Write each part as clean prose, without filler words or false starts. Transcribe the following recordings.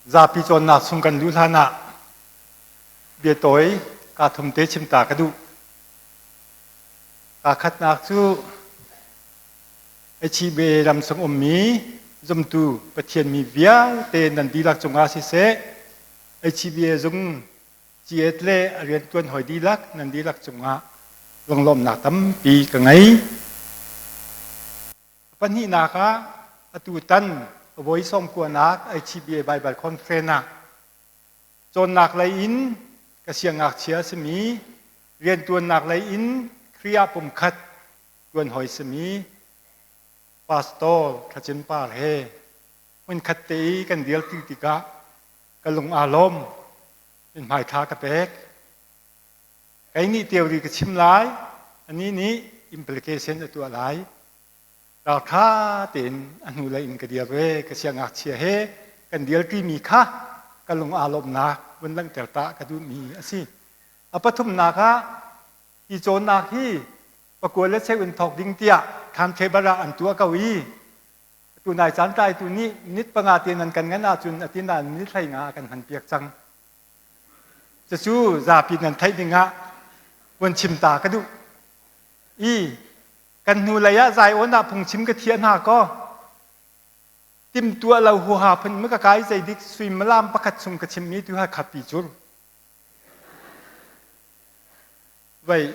Zapi cawnnak chung kan luh hlan ah biatawi kaa thum te chim ta ka duh. Kaa khatnak cu HCBA ram chung ummi zumtu Pathian mi vialte nan dihlak cungah siseh, HCBA zung Ciet le a rianṭuan hawi dihlak nan dihlak cungah lunglawmhnak tampi ka ngei. Pahnihnak ah atutan voi sawmkuanak HCBA Baibal Conference ah cawnnak lei in ka siangngakchia a simi rianṭuannak lei in Khrih ah pumkhat ṭuan hawi simi Pastor Thlacin Par he hmunkhat te i kan dirti tikah ka lung aa lawm in hmaithla ka pek. Kei nih theory ka chim lai, anih nih implication a tuah lai. Ralṭha tein a hnulei in ka dir ve, ka siangngakchia he kan dirṭimi kha ka lung aa lawmhnak vun langhter ta ka duhmi a si. A pathumnak ah, hi cawnnak hi pakua le cheu in thawk ding tiah timetable ah an tuah ko i atu nai caan tlaitu nih minute panga te nan kan ngan ahcun a tin ah minute 15 a kan hmanpiak cang. Cucu zapi nan theih dingah vun chim ta ka duh. I kan hnulei ah Zion ah phungchim ka thiah hna kaw timtuah lo huaha phun ma ka kai zeidik suimilam pakhat chung ka chimmi tu ha khapi cur. Vei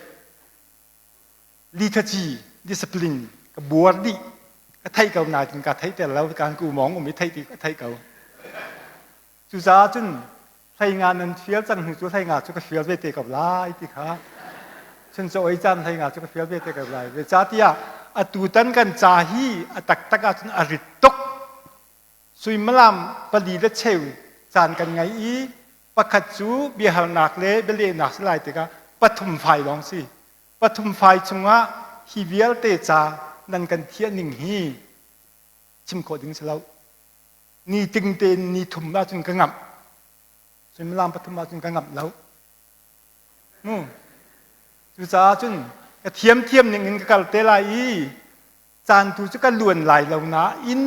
liturgy discipline ka buar dih ka theih ko nain ka theih ter lo kan ku mong um i theih ti ka theih ko. Cucaah cun hleinga nan fial cang hnu cu hleinga cu ka fial ve te ko lai ti kha chun caw ei caan hleinga cu ka fial ve te ko lai. Zeicahtiah atutan kan ca hi a taktak ahcun a rit tuk. Suimilam pali le cheu caan kan ngei i pakhat cu biahalnak le bialehnak si lai tikah pathum fai lawng si. Pathum fai chungah hi vialte ca nan kan thiah ning hi chim khawh ding si lo. Ni ting tein ni thum ahcun ka ngamh. Suimilam pathum ahcun ka ngamh lo. Mu. Cucaah cun ka thiamthiam ning in ka kal te lai i caan tu cu ka luan lai lo nain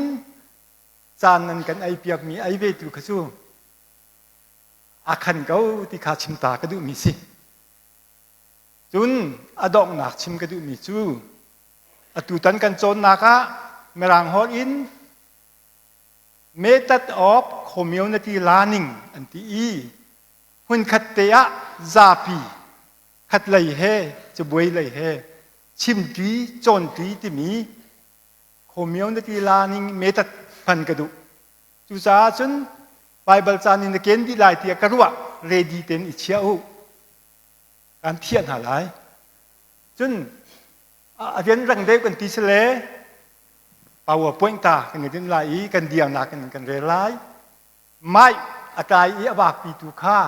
caan nan kan ei piakmi ei ve tu kha cu a khan ko ti kha chim ta ka duhmi si. Cun a donghnak chim ka duhmi cu atutan kan cawnnak ah Mirang holh in Method of community learning an ti i hmunkhat te ah zapi khatlei he cabuai lei he chimṭi cawnṭi timi community learning method hman ka duh. Cucaah cun Baibal caan in na ken dih lai tiah ka ruah ready tein i chia u. Kan thiah hna lai. Cun a rianrang deuh kan ti si le PowerPoint ta kan i dinh lai i kan diarnak in kan rel lai. Mai a tlai i a vakpi tu kha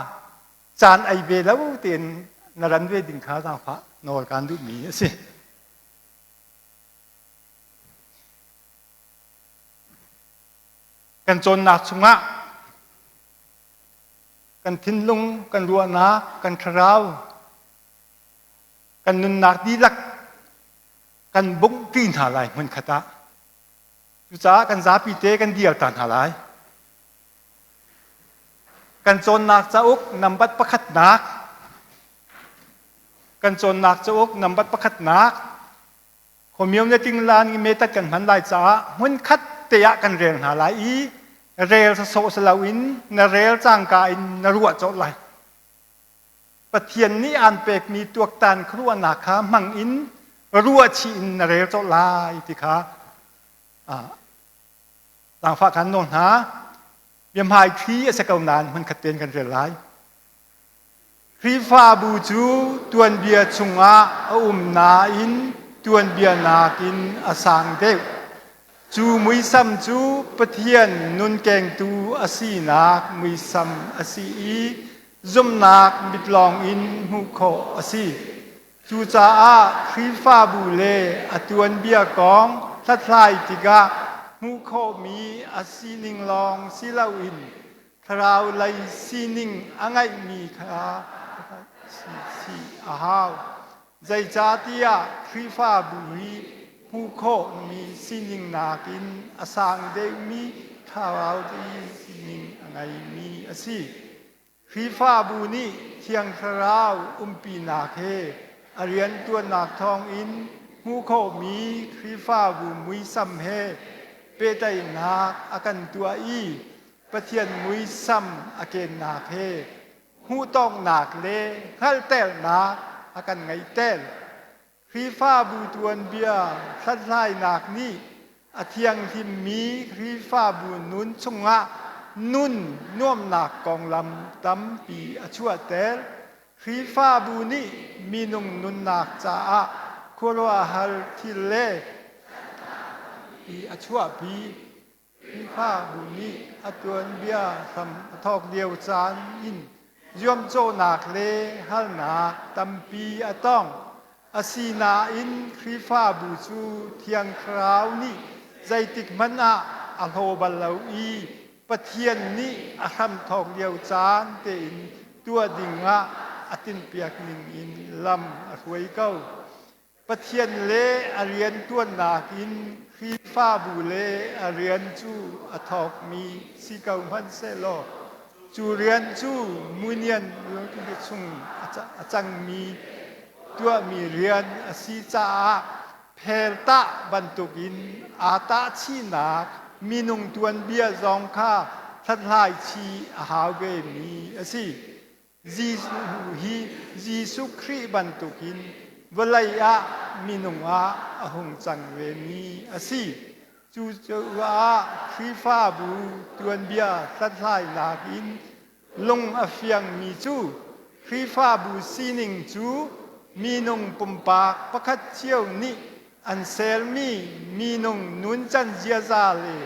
caan ei ve lo tein na ran ve ding kha zaangfah nawl kaan duhmi a si. Kan cawnnak chungah kan thinlung, kan ruahnak, kan thlarau, kan nunnak dihlak kan bungh ṭi hna lai hmunkhat ah. Cucaah kan zapi te kan dir ta hna lai. Kan cawnnak cauk nambat pakhatnak kan cawnnak cauk nambat pakhatnak community lan i metat kan hman lai caah hmunkhat te ah kan rel hna lai i rel sawsawh si loin na rel cangka in na ruah colh lai. Pathian nih aan pekmi tuaktan khuaruahnak kha hmang in ruahchih in na rel colh lai ti kha zaangfah kan nawl hna. Biahmaiṭhi a si ko nain hmunkhat tein kan rel lai. Khrihfabu cu tuanbia chungah a um nain tuanbia nakin a sang deuh. Cu muisam cu Pathian nunkengtu a sinak muisam a si i zumhnak mit lawng in hmuh khawh a si. Cucaah Khrihfabu le a tuanbia kong hlathlai tikah hmuh khawhmi a sining lawng si loin thlarau lei sining a ngeihmi kha si a hau. Zeicahtiah Khrihfabu hi hmuh khawhmi sining nakin a sang deuhmi thlarau lei sining a ngei. ngaimi a si. Khrihfabu nih Thiang Thlarau umpinak he a rianṭuannak thawngin hmuh khawhmi Khrihfabu muisam he pehtlaihnak a kan tuah i Pathian muisam a kennak he hmuhtawknak le hngalhternak a kan ngeihter. Khrihfabu tuanbia hlathlainak nih a thianghlimmi Khrihfabu nun chungah nun nuamhnak konglam tampi a chuahter. Khrihfabu nih minung nunnak caah khuaruahhar thil le a chuahpi. Khrihfabu nih a tuanbia hram a thawk lio caan in zuamcawhnak le harnak tampi a tong. Asinain Khrihfabu cu Thiang Thlarau nih zeitik hmanh ah a hlaw bal lo i Pathian nih a hramthawk lio caan tein tuah dingah a tinhpiak ning in lam a hruai ko. Pathian le a rianṭuannak in Khrihfabu le a rian cu a thawkmi si ko hmanhsehlaw cu rian cu munian chung a cangmi tuahmi rian a si caah pheltah bantukin aa tahchihnak minung tuanbia zong kha hlathlai chih a hau vemi a si. Jesuh hi Jesuh Khrih bantukin vawlei ah minung ah a hung cang vemi a si. Cucaah Khrihfabu tuanbia hlathlainak in lung a fiangmi cu Khrihfabu sining cu minung pumpak pakhat cio nih an sermi minung nuncan ziaza le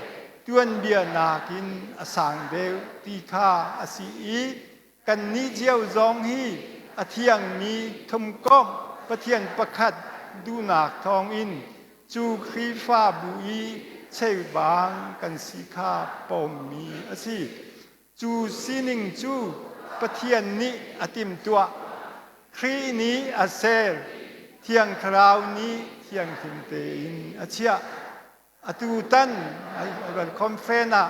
tuanbia nakin a sang deuh ti kha a si i kannih cio zong hi a thiangmi thumkomh Pathian pakhat duhnak thawngin cu Khrihfabu i cheubang kan si kha pommi a si. Cu sining cu Pathian nih a timhtuah. Khrih nih a ser, Thiang Thlarau nih thianghlim tein a chiah. Atutan conference ah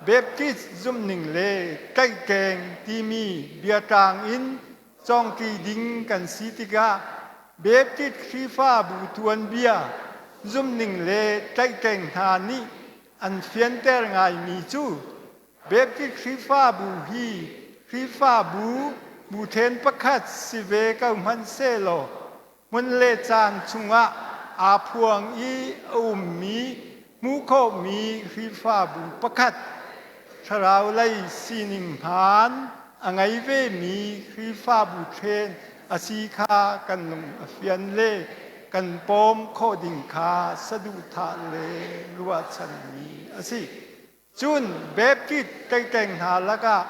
Baptist zumhning le tlaihkeng timi biatlang in cawngṭi ding kan si tikah Baptist Khrihfabu tuanbia zumhning le tlaihkeng hna nih an fianter ngaimi cu Baptist Khrihfabu hi Khrihfabu bu ṭhen pakhat si ve ko hmanhsehlaw hmun le caan chungah aa phuang i a ummi hmuh khawhmi Khrihfabu pakhat thlarau lei sining hmaan a ngei vemi Khrihfabu ṭhen a si kha kan lung a fian le kan pawm khawh ding kha saduhthah le ruahchanmi a si. Cun Baptist tengteng hna lakah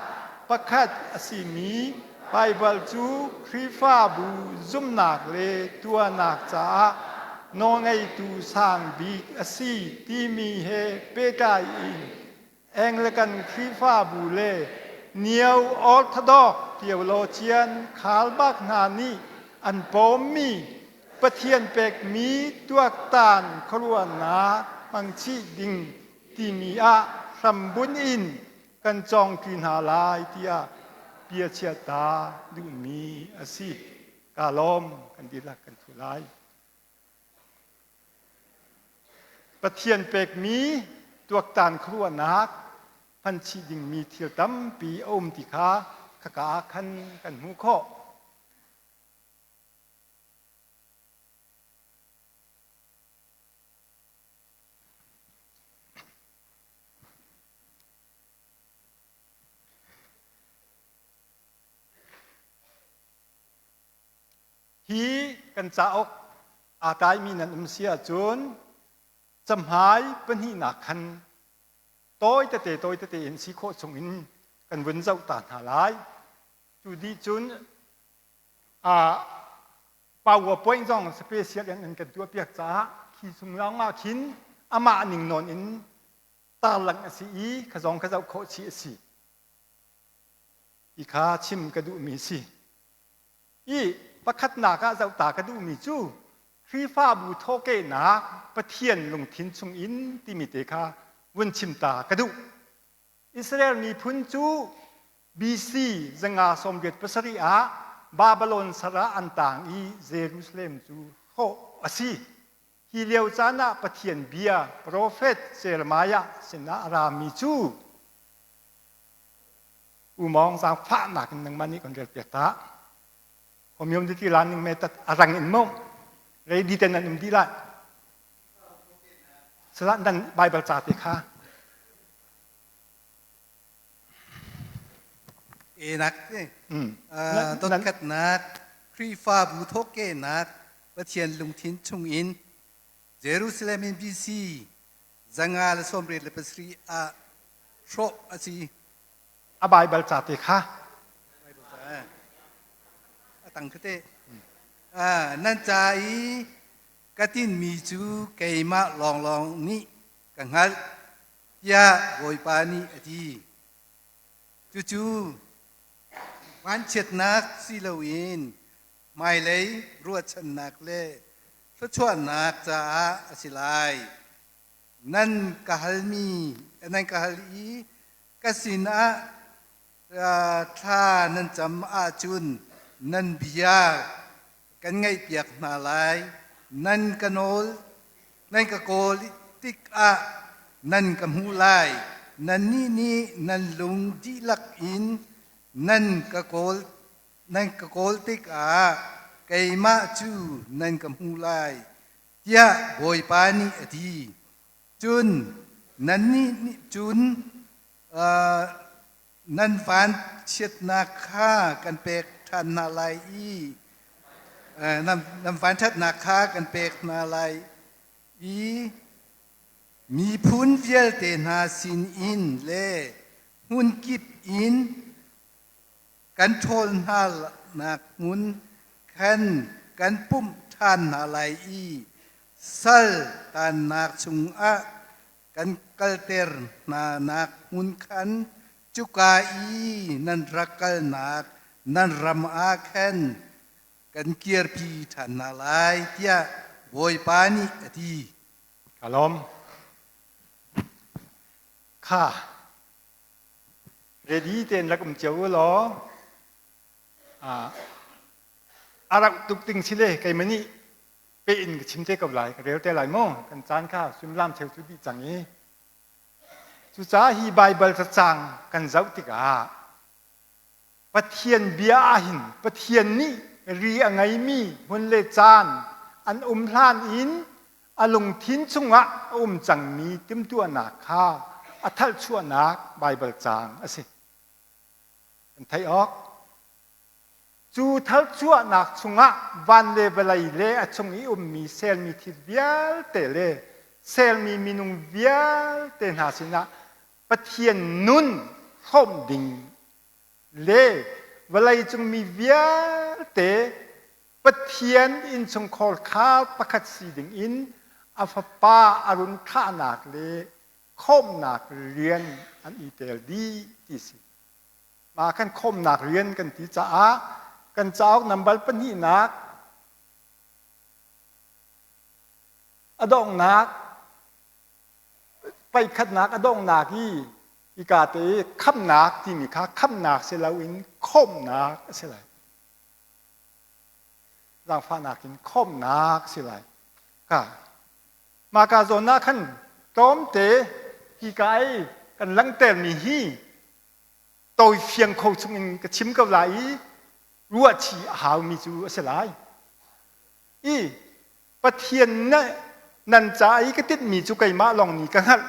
pakhat a simi Baibal cu Khrihfabu zumhnak le tuahnak caah nawlngeitu sang bik a si timi he pehtlai in Anglican Khrihfabu le Neo Orthodox theologian khalbak hna nih an pawmmi Pathian pekmi tuaktan khuaruahnak hmangchih ding timi ah hrambunh in kan cawngṭi hna lai tiah bia chiata duhmi a si. Kaa lawm kan dihlak kan thu lai. Pathian pekmi tuaktan khuaruahnak hmanchih dingmi thil tampi a um ti kha khaka ah khan kan hmuh khawh. Hi kan cauk aa tlaimi nan um si ahcun cahmai pahnihnak khan tawi tete tawi tete in si khawh chung in kan vun zoh ta hna lai. Cu dih cun PowerPoint zong special in an kan tuahpiak caah khi chung lawng ah khin amah ning nawn in tarlangh a si i kha zong kha zoh khawh chih a si. Ti kha chim ka duhmi a si. I pakhatnak ah zoh ta ka duhmi cu Khrihfabu thawhkehnak Pathian lungthin chungin timi te kha vun chim ta ka duh. Israel miphun cu BC 587 ah Babylon sal ah an taang i Jerusalem cu hrawh a si. Hi lio caan ah Pathian bia profet Jeremiah sinah a rami cu Umawng zaangfahnak in nangmah nih kan relpiak ta. Homiom di ti lan ning me tat a rang in mo. Ready ten nan um dih lai. Salah nan Bible ca te kha. Enak te. Dotkhatnak Khrihfabu thawkehnak Pathian lungthin chungin Jerusalem in BC 587 ah hrawh a si. A Bible ca te kha. Bible ca. A tang kha te. Nan ca i ka tinmi cu keimah lawnglawng nih ka hngalh tiah Bawipa nih a ti. Cucu vanchiatnak si loin hmailei ruahchannak le thluachuahnak caah a si lai. Nan ka halmi nan ka hal i ka sinah thla nan cam ahcun nan bia kan ngaihpiak hna lai. Nan ka nawl, nan ka kawl tikah nan ka hmuh lai. Nannih nih nan lung dihlak in nan ka kawl nan ka kawl tikah keimah cu nan ka hmuh lai, tiah Bawipa nih a ti. Cun nannih nih cun nan vanchiatnak kha kan pek ṭhan hna lai i nan vanṭhatnak kha kan pek hna lai i miphun vialte hna sinin le hmunkip in kan ṭhawl hna nak hmun khan kan pumh ṭhan hna lai i sal tannak chungah kan kalter hna nak hmun khan cuka i nan rak kalnak nan ram ah khan kan kirpi ṭhan hna lai tiah Bawipa nih a ti. Ka lawm. Kha ready tein rak um cio u law a rak tuk ding si le keimah nih pe in ka chim te ko lai ka rel te lai mu kan caan kha suimilam cheu cu dih cang i cucaah hi Baibal cacang kan zoh tikah Pathian bia ah hin Pathian nih ri a ngeimi hmun le caan an um hlan in a lungthin chungah a um cangmi timhtuahnak kha a thalhchuahnak Baibal caang a si. Kan theih awk. Cu thalchuahnak chungah van le vawlei le a chung i ummi sermi thil vialte le sermi minung vialte hna sinah Pathian nun hrawmh ding le vawleicung mi vialte Pathian innchungkhar kha pakhat si ding in a fapa a run thlahnak le khawmhnak rian an i tel dih ti si. Mah kan khawmhnak rian kan ti caah kan cauk nambar pahnihnak a donghnak paikhatnak a donghnak i hika te i khamnak timi kha khamnak si loin khawmhnak a si lai. Zaangfahnak in khawmhnak si lai. Ka Mahka zawn ah khan tlawmte hika i kan langhtermi hi tawifiang kho chungin ka chim ko lai i ruahchih a haumi cu a si lai. I Pathian nan ca i ka tinhmi cu keimah lawng nih ka hngalh.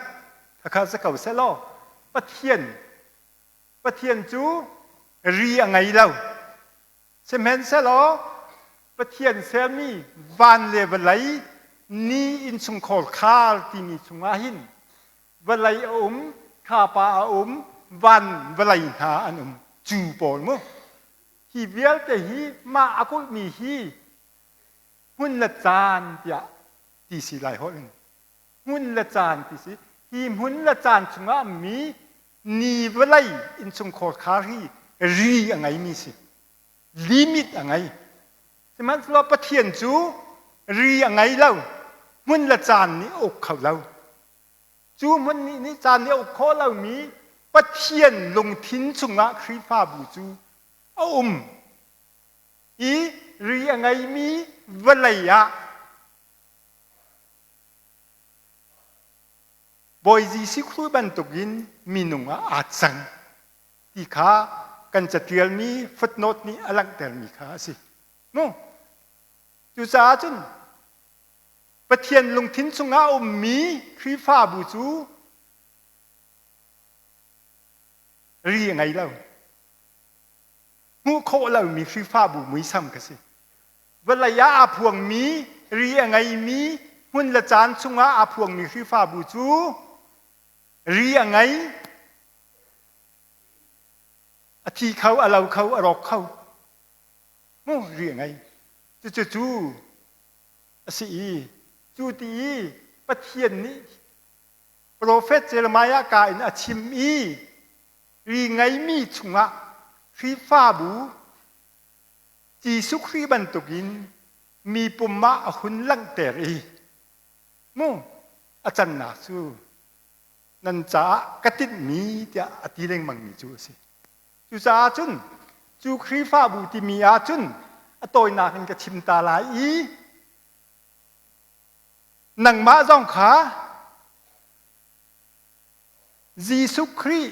Khakha si ko seh law Pathian Pathian cu ri a ngei lo. Sihmanhsehlaw Pathian sermi van le vawlei ni innchungkhar khar timi chungah hin vawlei a um, thlapa a um, van vawlei hna an um. Cu pawl mu. Hi vialte hi mah a kulhmi hi hmun le caan tiah ti si lai holh in. Hmun le caan ti si. Hi hmun le caan chungah mi ni vawlei innchungkhar khar hi ri a ngeimi si. Limit a ngei. Sihmanhsehlaw Pathian cu ri a ngei lo. Hmun le caan nih a uk kho lo. Cu hmun nih nih caan nih a uk khawh lomi Pathian lungthin chungah Khrihfabu cu a um i ri a ngeimi vawlei ah Bawi Jesuh Khrih bantukin minung ah aa cang ti kha kan catialmi footnote nih a langhtermi kha a si. Mu. Cucaah cun Pathian lungthin chungah a ummi Khrihfabu cu ri a ngei lo. Hmuh khawh lomi Khrihfabu muisam ka si. Vawlei ah aa phuangmi, ri a ngeimi, hmun le caan chungah aa phuangmi Khrihfabu cu ri a ngei, a thi kho, a lo kho, a rawk kho. Mu ri a ngei. Cucu cu a si i cu ti i Pathian nih profet Jeremiah ka in a chim i ri ngeimi chungah Khrihfabu Jesuh Khrih bantukin mi pum ah a hun langhter i mu a cannak cu nan caah ka tinhmi tiah a ti lengmangmi cu a si. Cucaah cun cu Khrihfabu timi ah cun a tawinak in ka chim ta lai i nangmah zong kha Jesuh Khrih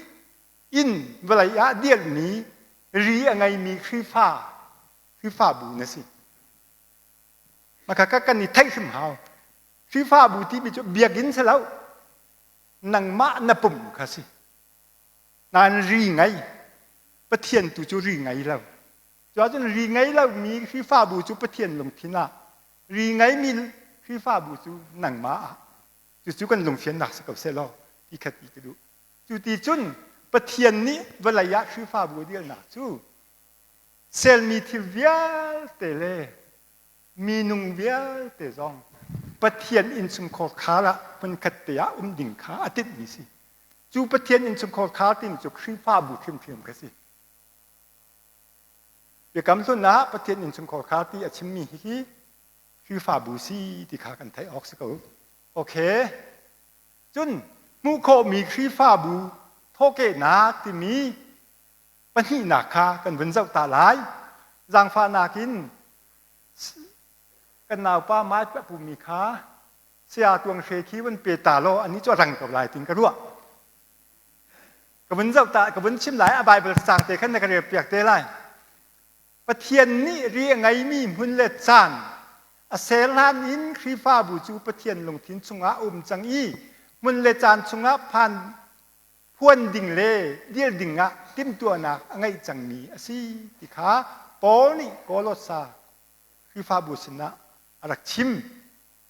in vawlei ah dirhmi ri a ngeimi Khrihfa Khrihfabu na si. Maka ka kan i theih hrim hau. Khrihfabu timi cu biakinn si lo. Nangmah na pum kha si. Nain ri ngei. Pathian tu cu ri ngei lo. Cuahcun ri ngei lomi Khrihfabu cu Pathian lungthin ah, ri ngeimi Khrihfabu cu nangmah ah. Cucu kan lungfiannak si ko seh law ti khat i ka duh. Cu ti cun Pathian nih vawlei ah Khrihfabu a dirnak cu selmi thil vialte le minung vialte zong Pathian innchungkhar khar ah hmunkhat te ah um ding kha a tinhmi si. Cu Pathian innchungkhar khar timi cu Khrihfabu hrimhrim kha si. Biakam hlun ah Pathian innchungkhar khar ti a chimmi hi Khrihfabu si ti kha kan theih awk si ko. Okay. Cun hmuh khawhmi Khrihfabu thawhkehnak timi pahnihnak kha kan vun zoh ta lai. Zaangfahnak in kan naupa Mike a pumi kha saya tuang hre khi vun pe ta law ani cu a rang ko lai tin ka ruah. Ka vun zoh ta ka vun chim lai a Bible cang te khan na ka rel piak te lai. Pathian nih ri a ngeimi hmun le caan a ser hlan in Khrihfabu cu Pathian lungthin chungah a um cang i hmun le caan chungah phan phuan ding le dir dingah timhtuahnak a ngeih cangmi a si ti kha Paul nih Kolossa Khrihfabu sinah a rak chim.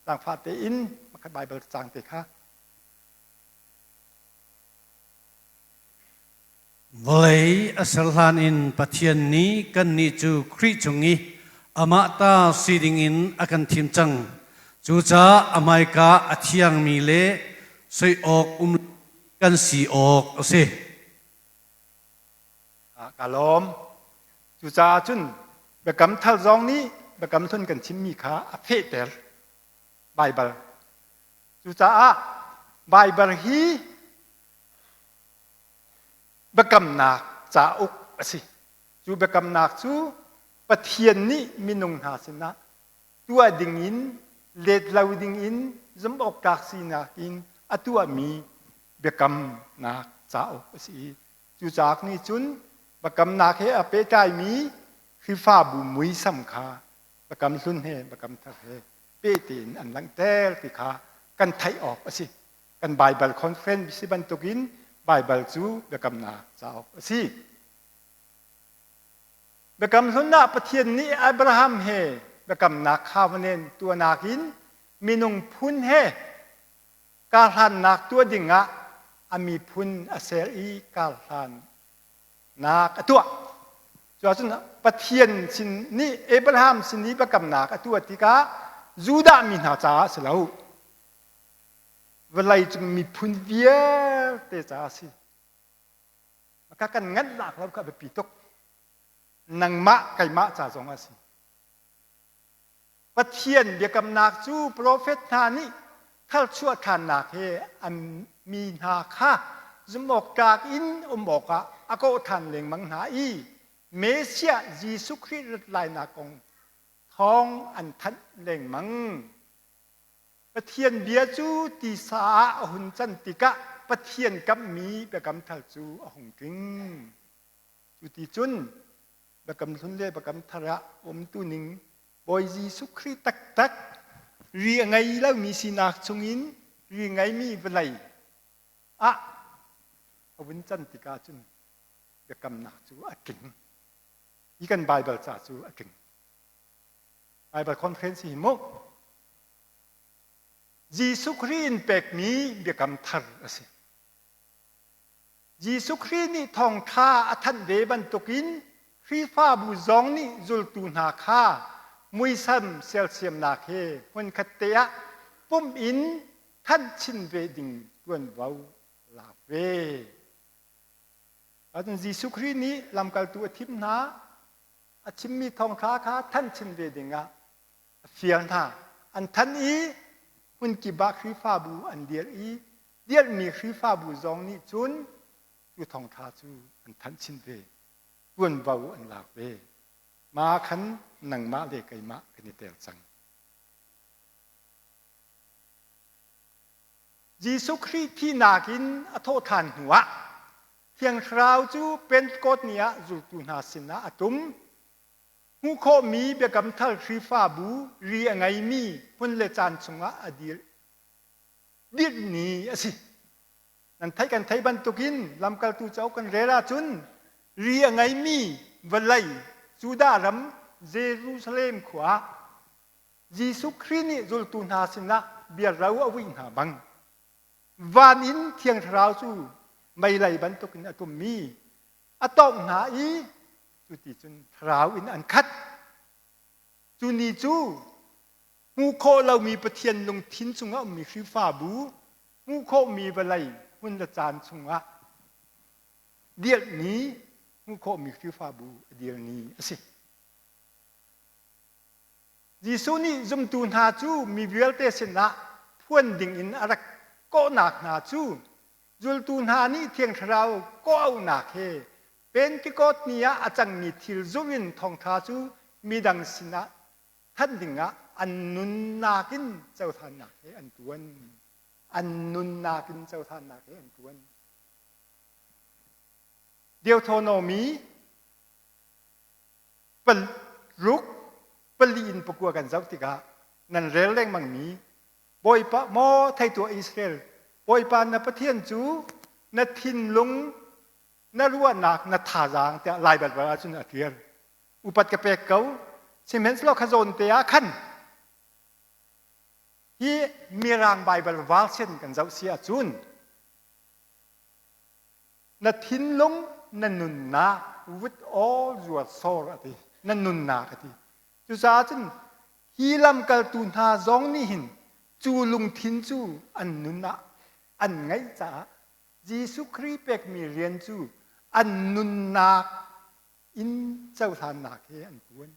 Zaangfah tein pakhat Baibal caang te kha. Vawlei a ser hlan in Pathian nih kannih cu Khrih chung i amah ta si dingin a kan thim cang. Cucaah a hmaika a thiangmi le soi awk um kan si awk a si. Ka lawm. Cucaah cun biakam thar zong nih biakam hlun kan chimmi kha a fehter. Baibal. Cucaah Baibal hi Biakamnak cauk a si. Cu biakamnak cu Pathian nih minung hna sinah tuah dingin, let lo dingin, zumhawktlak sinak in a tuahmi biakamnak cauk a si i cu cauk nih cun biakamnak he a pehtlaimi Khrihfabu muisam kha biakam hlun he biakam thar he peh tein an langhter ti kha kan theih awk a si. Kan Baibal conference si bantukin Baibal cu biakamnak cauk a si. Biakam hlun ah Pathian nih Abraham he biakamnak covenant tuahnak in minung phun he karhlannak tuah dingah a miphun a ser i karhlannak a tuah. Cuahcun Pathian sin nih Abraham sin i biakamnak a tuah tikah Judah mi hna caah a si lo. Vawleicung miphun vialte caah a si. Maka kan nganh lak lo kha a biapi tuk. Nangmah keimah ca zong a si. Pathian biakamnak cu profet hna nih tharchuah ṭhannak he an mi hna kha zumhawktlak in um awkah a kawh ṭhan lengmang hna i Messiah Jesuh Khrih rat lainak kong thawng an thanh lengmang. Pathian bia cu tisa ah a hun can tikah Pathian kamhmi biakam thar cu a hung tling. Cu ti cun biakam hlun le biakam thar ah umtu ning Bawi Jesuh Khrih taktak ri a ngei lomi sinak chungin ri ngeimi vawlei ah a vun can tikah cun biakamnak cu a tling. Hi kan Baibal ca cu a tling. Baibal conference hi mu Jesuh Khrih in pekmi biakam thar a si. Jesuh Khrih nih thawngṭha a thanh ve bantukin Khrihfabu zong nih zultu hna kha muisam sersiamnak he hmunkhat te ah pumh in thanh chin ve ding ṭuanvo lak ve. Ahcun Jesuh Khrih nih lamkaltu a thim hna, a chimmi thawngṭha kha thanh chin ve dingah a fial hna. An thanh i hmunkip ah Khrihfabu an dirh i dirhmi Khrihfabu zong nih cun cu thawngṭha cu an thanh chin ve, ṭuanvo an lak ve. Mah khan nangmah le keimah kan i tel cang. Jesuh Khrih thihnak in a thawhṭhan hnuah Thiang Thlarau cu Pentecost ni ah zultu hna sinah a tum. Hmuh khawhmi biakam thar Khrihfabu ri a ngeimi hmun le caan chungah a dir dirh ni a si. Nan theih kan theih bantukin lamkaltu cauk kan rel ahcun ri a ngeimi vawlei Judah ram Jerusalem khua ah Jesuh Khrih nih zultu hna sinah biaro a vuih hna bang van in Thiang Thlarau cu meilei bantukin a tummi a tawngh hna i cuti cun thlarau in an khat. Cu ni cu hmuh khawh lomi Pathian lungthin chungah ummi Khrihfabu hmuh khawhmi vawlei hmun le caan chungah dirh ni hmuh khawhmi Khrihfabu a dir ni a si. Jesuh nih zumtu hna cu mi vialte sinah phuan dingin a rak kawhnak hna cu zultu hna nih Thiang Thlarau kawhauhnak he Pentecost ni ah a cangmi thil zulh in thawngṭha cu midang sinah thanh dingah an nunnak in cohlannak he an ṭuan. An nunnak in cohlannak he an ṭuan. Deuteronomy paruk pali in pakua kan zoh tikah nan rel lengmangmi Bawipa maw thei tuah Israel Bawipa na Pathian cu na thinlung na ruahnak na thazaang tiah Lai Baibal ahcun a ṭial upat ka pek ko sihmanhsehlaw kha zawn te ah khan hi Mirang Baibal version kan zoh si ahcun Na thinlung na nunnak with all your soul a ti. Na nunnak a ti. Cucaah cun hi lamkaltu hna zong nih hin cu lungthin cu an nun ah an ngeih caah Jesuh Khrih pekmi rian cu an nunnak in cohlannak he an tuan.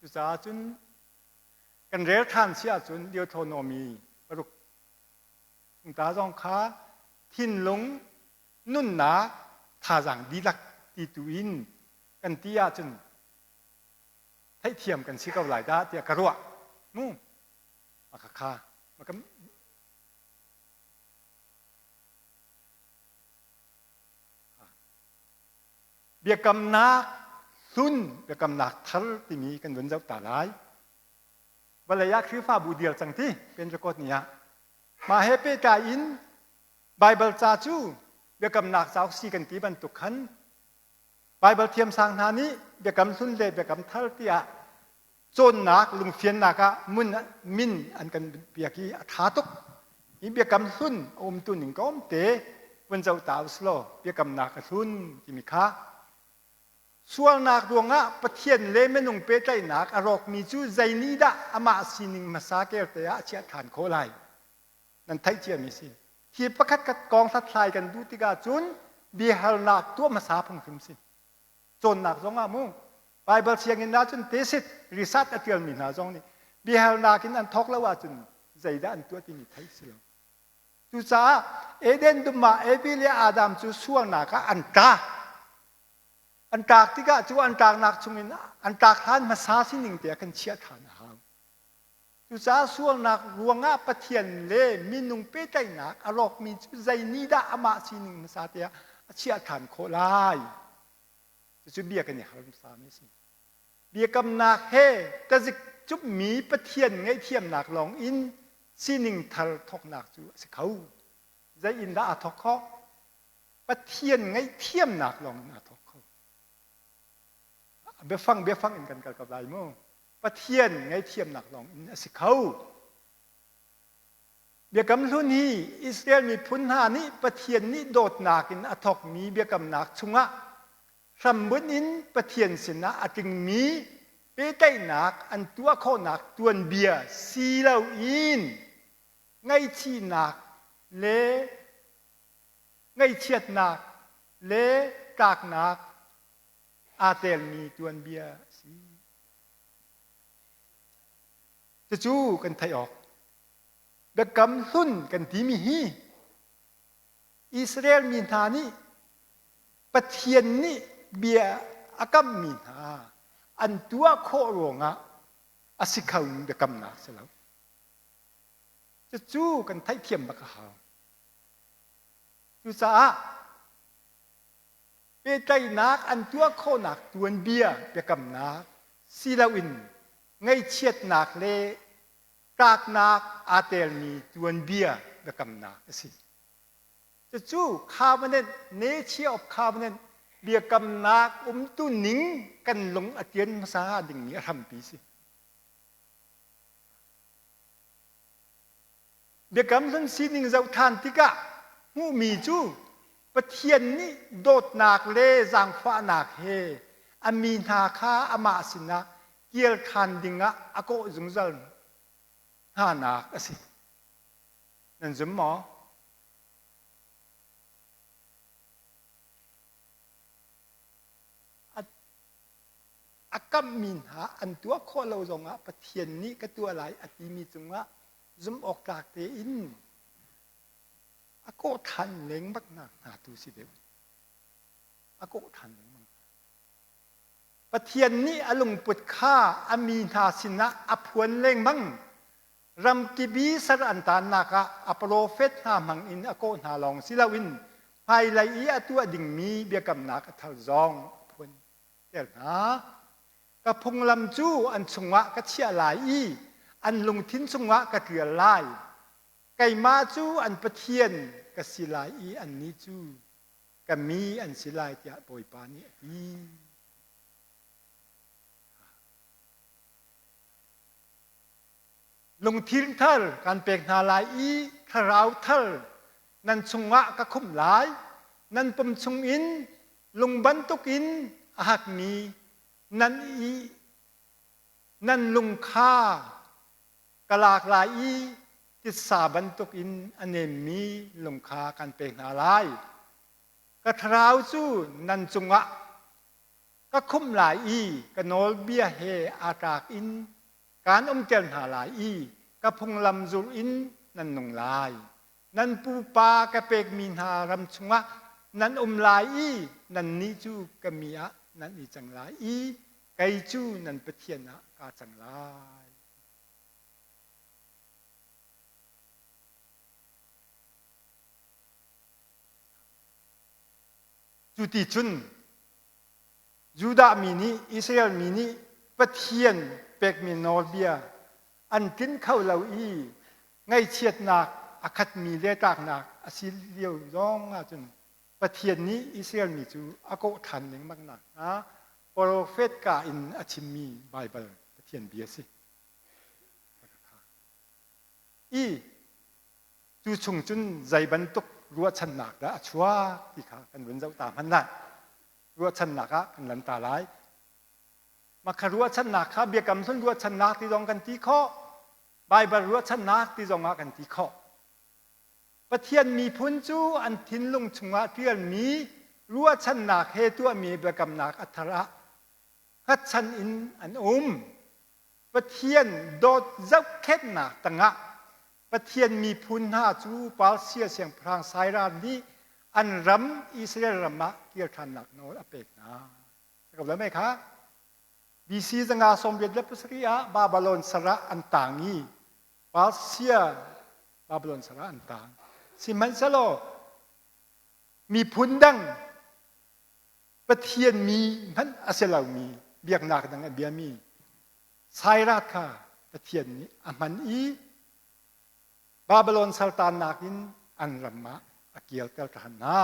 Cucaah cun Kan rel ṭhan si ahcun Deuteronomy paruk chung ta zong kha thinlung nunnak thazaang dihlak ti tu in kan ti ahcun theihthiam kan si ko lai dah tiah ka ruah. Mu maka kha maka Biakamnak hlun, biakamnak thar timi kan vun zoh ta lai. Vawlei ah Khrihfabu dir cang ti Pentecost ni ah. Mah he pehtlai in Baibal ca cu biakamnak cauk si kan ti bantuk khan Baibal thiamsang hna nih biakam hlun le biakam thar tiah cawnnak lungfiannak ah mun min an kan biak i a ṭha tuk. Hi biakam hlun a umtu ning ka um te vun zoh ta usilaw biakamnak a hlun timi kha sualnak ruangah Pathian le minung pehtlaihnak a rawkmi cu zei nih dah amah sining hmasa kerte ah a chiah ṭhan khawh lai? Nan theih ciami si. Hi pakhat khat kong hlathlai kan duh tikah cun biahalnak tuah hmasa phung hrim si. Cawnnak zong ah mu Baibal sianginn ahcun tesit research a ṭialmi hna zong nih Biahalnak in an thawk lo ahcun zeidah an tuah timi theih si lo. Cucaah Eden dum ah Evi le Adam cu sualnak ah an tla. An tlak tikah cu an tlaknak chungin an tlak hlan hmasa sining te ah kan chiah ṭhan a hau. Cucaah sualnak ruangah Pathian le minung pehtlaihnak a rawkmi cu zei nih dah amah sining hmasa te ah a chiah ṭhan khawh lai? Cucu bia kan i hal hmasami a si. Biakamnak he tazik cupmi Pathian ngaihthiamnak lawng in sining thar thawknak cu a si kho. Zei in dah aa thawk khawh? Pathian ngaihthiamnak lawng in aa thawk kho. Biafang biafang in kan kal ko lai mu. Pathian ngaihthiamnak lawng in a si kho. Biakam Hlun hi Israel miphun hna nih Pathian nih dawtnak in a thawkmi biakamnak chungah hrambunh in Pathian sinah a tlingmi pehtlaihnak an tuah khawhnak tuanbia si loin ngaihchihnak le ngaihchiatnak le tlaknak aa telmi tuanbia a si. Cucu kan theih awk. Biakam hlun kan timi hi Israel mi hna nih Pathian nih bia a kammi hna an tuah khawh ruangah a si khomi biakamnak si lo. Cucu kan theihthiam bak a hau. Cucaah pehtlaihnak an tuah khawhnak tuanbia biakamnak si loin ngaihchiatnak le tlaknak aa telmi tuanbia biakamnak a si. Cucu covenant, nature of covenant biakamnak umtu ning kan lung a tian hmasa dingmi a hrampi si. Biakam Hlun sining zoh ṭhan tikah hmuhmi cu Pathian nih dawtnak le zaangfahnak he a mi hna kha amah sinah kir ṭhan dingah a kawh zungzal hnanak a si. Nan zum maw? A kamhmi hna an tuah khawh lo zongah Pathian nih ka tuah lai a timi cungah zumhawktlak tein a kawh ṭhan lengmang nak hna tu si deuh. A kawh ṭhan lengmang. Pathian nih a lungput kha a mi hna sinah a phuan lengmang. Ramkip i sar an taannak ah a profet hna hmang in a kawh hna lawng si loin hmailei i a tuah dingmi biakamnak a thar zong a phuan ter hna. Ka phunglam cu an chungah ka chiah lai i an lungthin chungah ka ṭial lai. Keimah cu an Pathian ka si lai i annih cu ka mi an si lai tiah Bawipa nih a ti. Lungthin thar kan pek hna lai i thlarau thar nan chungah ka khumh lai. Nan pum chungin lung bantukin a hakmi nan i nan lung kha ka lak lai i titsa bantukin a nemmi lung kha kan pek hna lai. Ka thlarau cu nan cungah ka khumh lai i ka nawlbia he aa tlak in kaan umter hna lai i ka phunglam zulh in nan nung lai. Nan pupa ka pekmi hna ram chungah nan um lai i nannih cu ka mi ah nan i cang lai i kei cu nan Pathian ah kaa cang lai. Cu ti cun Judah mi nih Israel mi nih Pathian pekmi nawlbia an tlinh kho lo i ngaihchiatnak a khatmi le tlaknak a si lio zong ahcun Pathian nih Israel mi cu a kawh ṭhan lengmang nakhnga profet ka in a chimmi Baibal Pathian bia a si. I cu chung cun zei bantuk ruahchannak dah a chuak ti kha kan vun zoh ta hmanh lai. Ruahchannak ah kan lan ta lai. Mah kha ruahchannak kha biakam hlun ruahchannak ti zong kan ti khawh. Baibal ruahchannak ti zong ah kan ti khawh. Pathian miphun cu an thinlung chungah ṭialmi ruahchannak he tuahmi biakamnak a thar ah hngatchan in an um. Pathian dawt zohkhenhnak tangah Pathian miphun hna cu Persia siangpahrang Cyrus nih an ram Israel ram ah kir ṭhannak nawl a pek hna. Ka lo mei kha BC 587 ah Babylon sal ah an tang i Persia Babylon sal ah an tang. Sihmanhsehlaw miphun dang Pathian mi hmanh a si lomi biaknak dang a biami Cyrus kha Pathian nih a hman i Babylon saltannak in an ram ah a kirter ṭhan hna.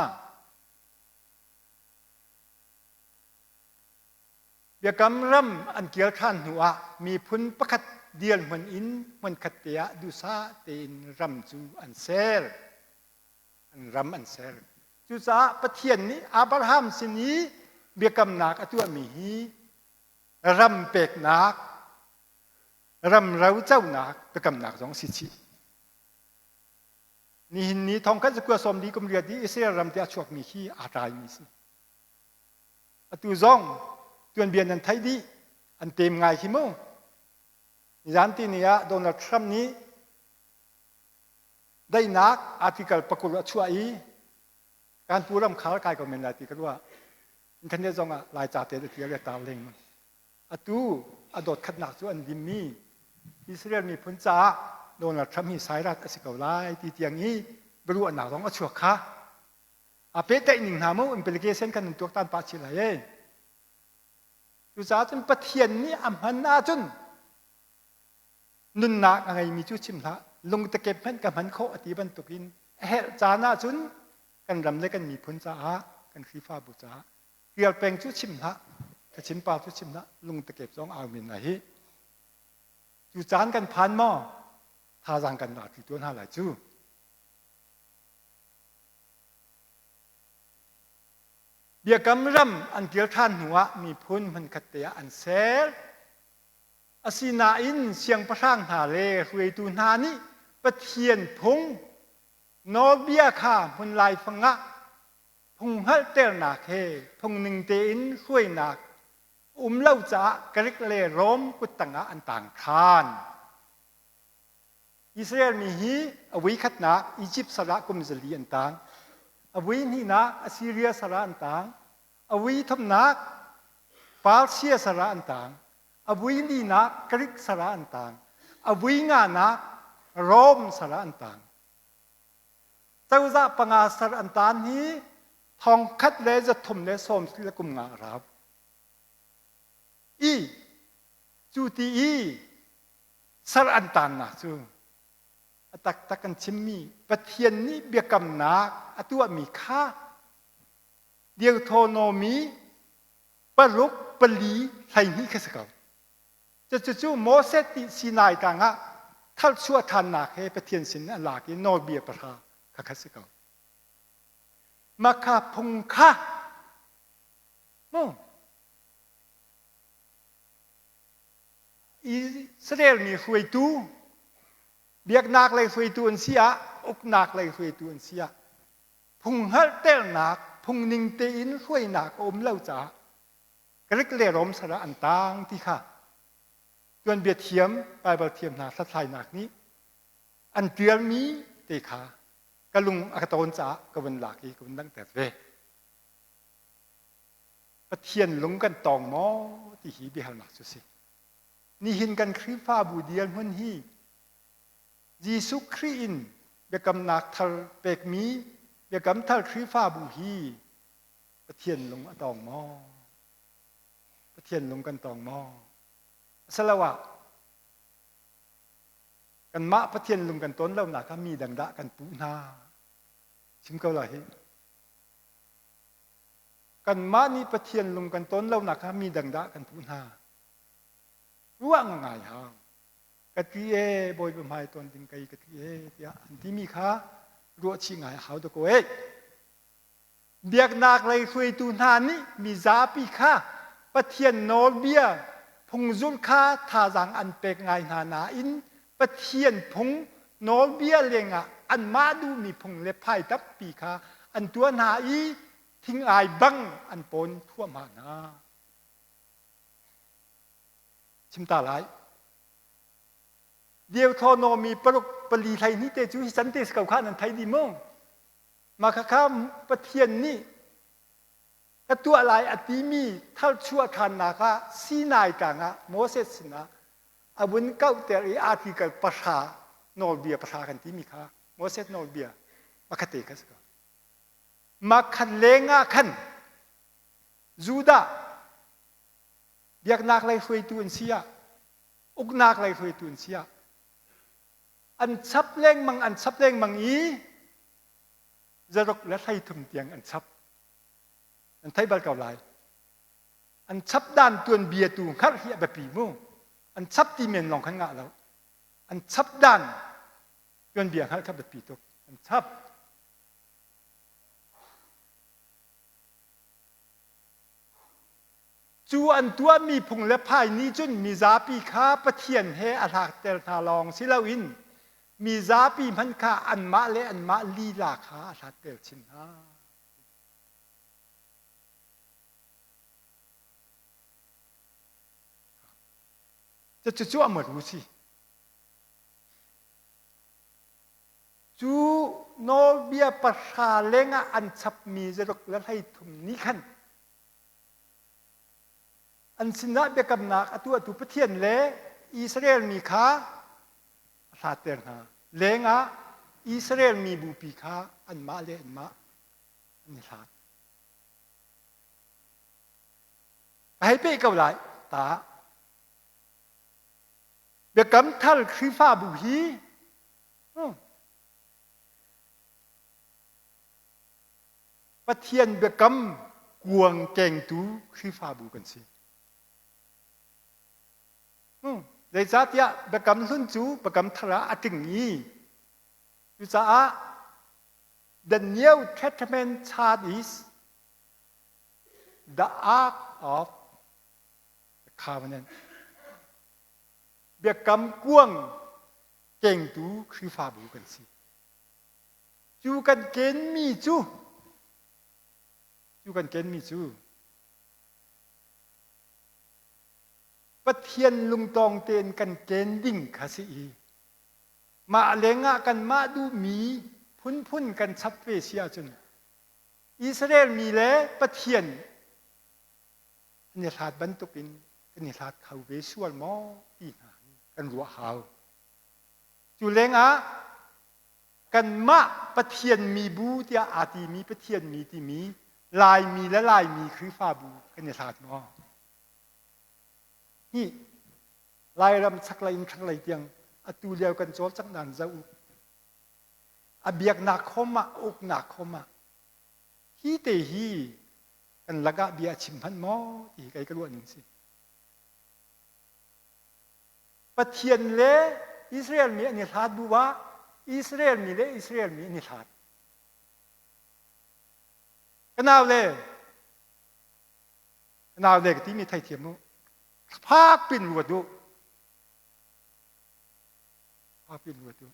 Biakam ram an kir ṭhan hnuah miphun pakhat dirhmun in hmunkhat te ah duhsah tein ram cu an ser. An ram an ser. Cucaah Pathian nih Abraham sin i biakamnak a tuahmi hi ram peknak, ram roconak biakamnak zong a si chih. Nihin ni thongkhat zakua sawm li kum riat i Israel ram tiah a chuakmi hi aa tlaimi a si. Atu zong tuanbia nan theih dih, an tem ngai hi mu. Nizan tini ah Donald Trump nih daihnak article pakul a chuah i kan pu ram khar kai ko men lai ti ka ruah. Internet zong ah Laica te a tial le tar lengmang. Atu a dawt khatnak cu an limmi Israel miphun caah Donald Trump hi sairat a si ko lai ti tiang i biaruahnak zong a chuak kha. A pehtlaih ning hna mu implication kan in tuaktan pah chih lai ei. Cucaah cun Pathian nih a hman ahcun nunnak a ngeimi cu chim hlah lungtakep hmanh ka hman khawh a ti bantukin a herh caan ahcun kan ram le kan miphun caah kan Khrihfabu caah rial peng cu chim hlah Kachin pa cu chim hlah lungtakep zong au men lai hi. Cu caan kan phan maw thazaang kan lak ti tuan hna lai cu. Biakam ram an kir ṭhan hnuah miphun hmunkhat te ah an ser. Asinain siangpahrang hna le hruaitu hna nih Pathian phung nawlbia kha hmun laifang ah phung hngalhternak he phungning tein hruainak um lo caah Greek le Rom kuttang ah an tang ṭhan. Israel mi hi a voikhatnak Egypt sal ah kum zali an tang. A voi hnihnak Assyria sal ah an tang. A voi thumnak Persia sal ah an tang. A voi linak Greek sal ah an tang. A voi nganak Rome sal ah an tang. Cozah panga sal an tan hi thong khat le zathum le sawm le kum nga a rau. I cu ti i Sar an taannak cu a taktak an chimmi Pathian nih biakamnak a tuahmi kha Deuteronomy paruk pali 12 kha si ko. Cucu Moses nih Sinai tlang ah tharchuah ṭhannak he Pathian sin a lak i nawlbia pahra kha kha si ko. Mah kha phung kha mu Israel mi hruaitu, biaknak lei hruaitu an si ah, uknak lei hruaitu an si ah, phung hngalhternak, phung ning tein hruainak a um lo caah Greek le Rom sal ah an taang ti kha tuanbia thiam, Baibal thiam hna hlathlainak nih an ṭialmi te kha ka lung a ka tawn caah ka vun lak i ka vun langhter ve. Pathian lung kan tawng maw ti hi biahalnak cu si. Nihin kan Khrihfabu dirhmun hi Jesuh Khrih in biakamnak thar pekmi biakam thar Khrihfabu hi Pathian lung a tawng maw? Pathian lung kan tawng maw? Asiloah kanmah Pathian lung kan tawn lonak kha mi dang dah kan puh hna? Chim ko lai hi. Kanmah nih Pathian lung kan tawn lonak kha mi dang dah kan puh hna? Ruah ngai hau. Ka ti e Bawipa hmai tawn ding kei ka ti e tiah an timi kha ruah chih ngai a hau dakaw ei. Biaknak lei hruaitu hna nih mizapi kha Pathian nawlbia phungzulh kha thazaang an pek ngai hna nain Pathian phung nawlbia lengah anmah duhmi phung le phai tampi kha an tuah hna i thingai bang an pawn thuahmah hna. Chim ta lai. Deuteronomy paruk pali 12 te cu hi can te si ko kha nan thei dih mu. Mah khakha Pathian nih ka tuah lai a timi tharchuah ṭhannak ah Sinai tlang ah Moses sinah a vun kauhter i article pahra nawlbia pahra kan timi kha Moses nawlbia pakhat te kha si ko. Mah khat leng ah khan Judah biaknak lei hruaitu an si ah uknak lei hruaitu an si ah an chap lengmang an chap lengmang i zaruk le 13 tiang an chap. An thei bal ko lai. An chap dan tuanbia tu hngalh hi a biapi mu. An chap ti men lawng khan ngah lo. An chap dan tuanbia hngalh kha biapi tuk. An chap. Cu an tuahmi phung le phai nih cun mizapi kha Pathian he a hlakter hna lawng si loin mizapi hmanh kha anmah le anmah lila kha a hlatter chin hna. Cucu a maru si. Cu nawlbia pahra lengah an chapmi zaruk le 13 nih khan an sinah biakamnak a tuahtu Pathian le Israel mi kha a hlatter hna. Lengah Israel mi bupi kha anmah le anmah an i hlat. Ka hei peh ko lai ta. Biakam thar Khrihfabu hi Pathian biakam kuang kengtu Khrihfabu kan si. Zeicahtiah biakam hlun cu biakam thar ah a tling i cucaah the New Testament chart is the ark of the covenant. Biakam kuang kengtu Khrihfabu kan si. Cu kan kenmi cu cu kan kenmi cu Pathian lungtawng tein kan ken ding kha si i mah lengah kanmah duhmi phunphun kan chap ve si ahcun Israel mi le Pathian an i hlat bantukin kan i hlat kho ve sual maw ti hna hi kan ruah hau. Cu lengah kanmah Pathian mibu tiah aa timi Pathian mi timi Laimi le Laimi Khrihfabu kan i hlat maw? Hi Lairam chaklei in thlanglei tiang atu lio kan cawlcangh dan zoh u. A biaknak khom ah, uknak khom ah hi te hi kan lakah bia a chim hmanh maw ti hi kei ka ruah ning si. Pathian le Israel mi an i hlat bu ah Israel mi le Israel mi an i hlat. Ka nau le ka nau le ka timi theithiam u. Fak pin ruat u. Fak pin ruat u.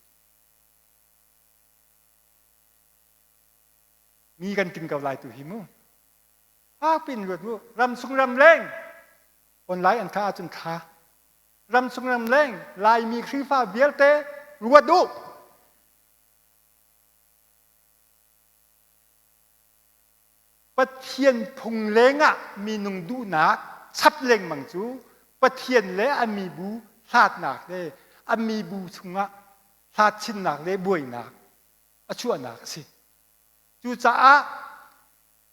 Mi kan ting ko lai tu hi mu. Fak pin ruat u. Ram chung ram leng online an thah ahcun thla ramchung ramleng Laimi Khrihfa vialte ruat u. Pathian phung lengah minung duhnak chap lengmang cu Pathian le a mibu hlatnak le a mibu chungah hlat chinnak le buainak a chuahnak a si. Cucaah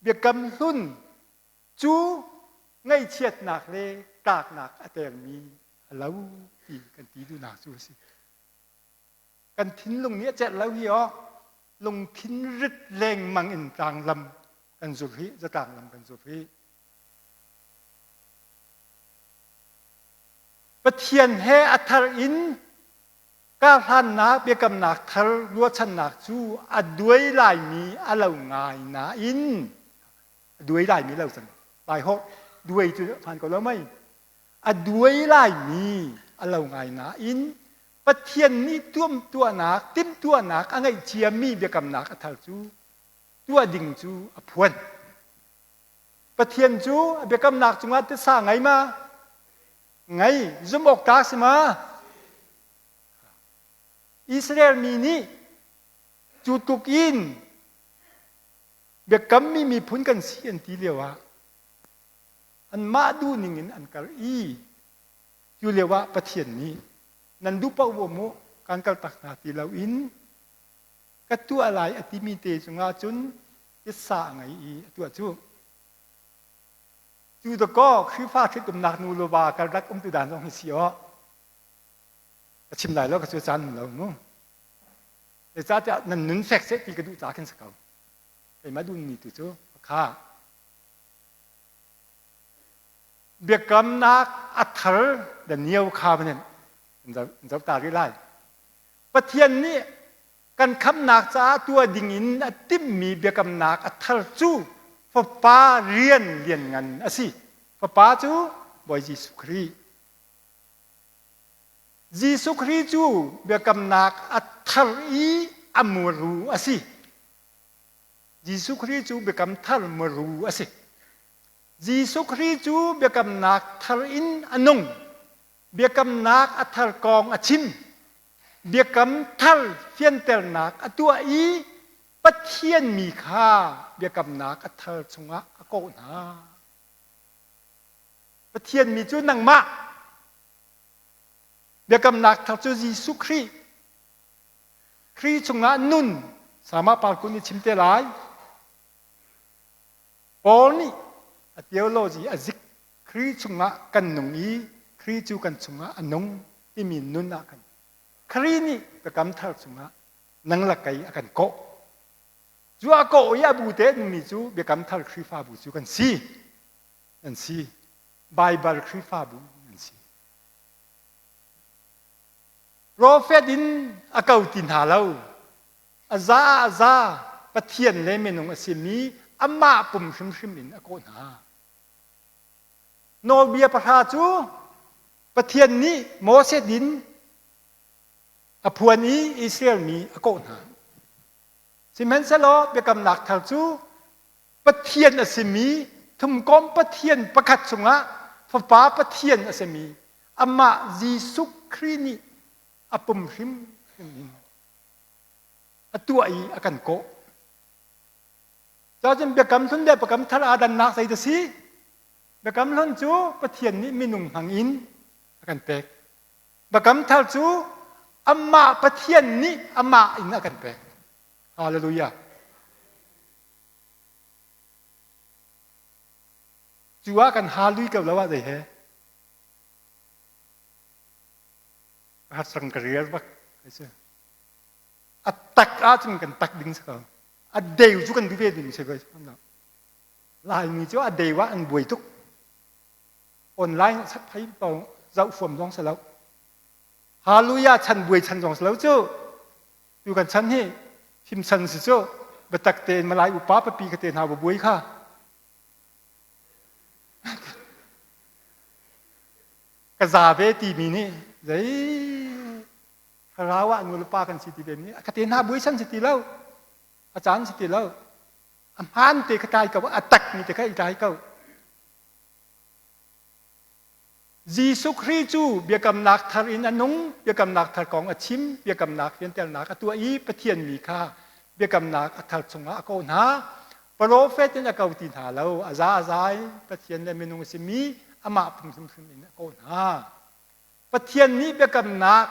biakam hlun Cu ngaihchiatnak le tlaknak a termi a lo ti kan ti duhnak cu a si. Kan thinlung nih a celh lo hi aw lungthin rit lengmang in tlanglam kan zul hi zatlang lam kan zul hi. Pathian he a thar in karhlannak biakamnak thar ruahchannak cu a duai laimi a lo ngai nain a duai laimi lo cang lai hawh duai cu hmaan ko lo mei a duai laimi a lo ngai nain Pathian nih tuamtuahnak timhtuahnak a ngeih ciami biakamnak a thar cu tuah ding cu a phuan Pathian cu a biakamnak cungah titsa ngei ma ngei zumh awk tlak si ma? Israel mi nih cu tluk in biakammi miphun kan si an ti lio ah anmah duh ning in an kal i cu lio ah Pathian nih nan duh paoh mu kan kal tak hna ti loin ka tuah lai a timi te cungah cun titsa a ngei i a tuah cu. Cu dakaw Khrihfa ṭhitumnak nu le va karlak um tu dan zong hi si aw. Ka chim lai lo ka cu caan um lo mu. Zeicahtiah nan nun fek seh ti ka duh ca khin si ko. Keimah duhmi tu cu kha biakamnak a thar the new covenant in zoh ta rih lai. Pathian nih kan khamhnak caah tuah dingin a timhmi biakamnak a thar cu Fapa rian lianngan a si. Fapa cu Bawi Jesuh Khrih. Jesuh Khrih cu biakamnak a thar i a muru a si. Jesuh Khrih cu biakam thar muru a si. Jesuh Khrih cu biakamnak thar in a nung. Biakamnak a thar kong a chim. Biakam thar fianternak a tuah i Pathian mi kha biakamnak a thar chungah a kawh hna. Pathian mi cu nangmah. Biakamnak thar cu Jesuh Khrih. Khrih chungah nun sama parkun nih chim te lai. Paul nih a theology a zik Khrih chungah kan nung i Khrih cu kan chungah a nung timi nun ah kan Khrih nih biakam thar chungah nang le kei a kan kawh. Cu a kawh i a bu te nungmi cu biakam thar Khrihfabu cu kan si. Nan si. Baibal Khrihfabu nan si. Profet in a ko ti hna lo. A za a za Pathian le minung a simi amah pum hrimhrim in a kawh hna. Nawlbia pahra cu Pathian nih Moses in a phuan i Israel mi a kawh hna. Sihmanhsehlaw biakamnak thar cu Pathian a simi thumkom Pathian pakhat chungah Fapa Pathian a simi amah Jesuh Khrih nih a pum hrimhrim in a tuah i a kan kawh. Cun biakam hlun le biakam thar aa dannak zei dah si? Biakam hlun cu Pathian nih minung hmang in a kan pek. Biakam thar cu amah Pathian nih amah in a kan pek. Hallelujah. Cu ah kan halui ko lo ah zei he? Harsang ka rial bak. A tak ahcun kan tak ding si ko. A deu cu kan duh ve ding si ko. Laimi cu a deu ah an buai tuk. Online sat phei zoh fuam zong si lo. Hallelujah chan buai chan zong si lo cu. Tu kan chan hi him chan si cu. Biatak tein Malai upa papi ka te hna bu buai kha. Ka za ve timi nih zei thlarau ah nu le pa kan si ti ve mi ka te hna buai chan si ti lo. A caan si ti lo. A hmaan te kha tlai ko, a tak mi te kha i tlai ko. Jesuh Khrih cu biakamnak thar in a nung, biakamnak thar kong a chim, biakamnak riantelnak a tuah i Pathian mi kha biakamnak a thar chungah a kawh hna. Profet in a ko ti hna lo, a za a zai Pathian le minung a simi amah pum hrimhrim in a kawh hna. Pathian nih biakamnak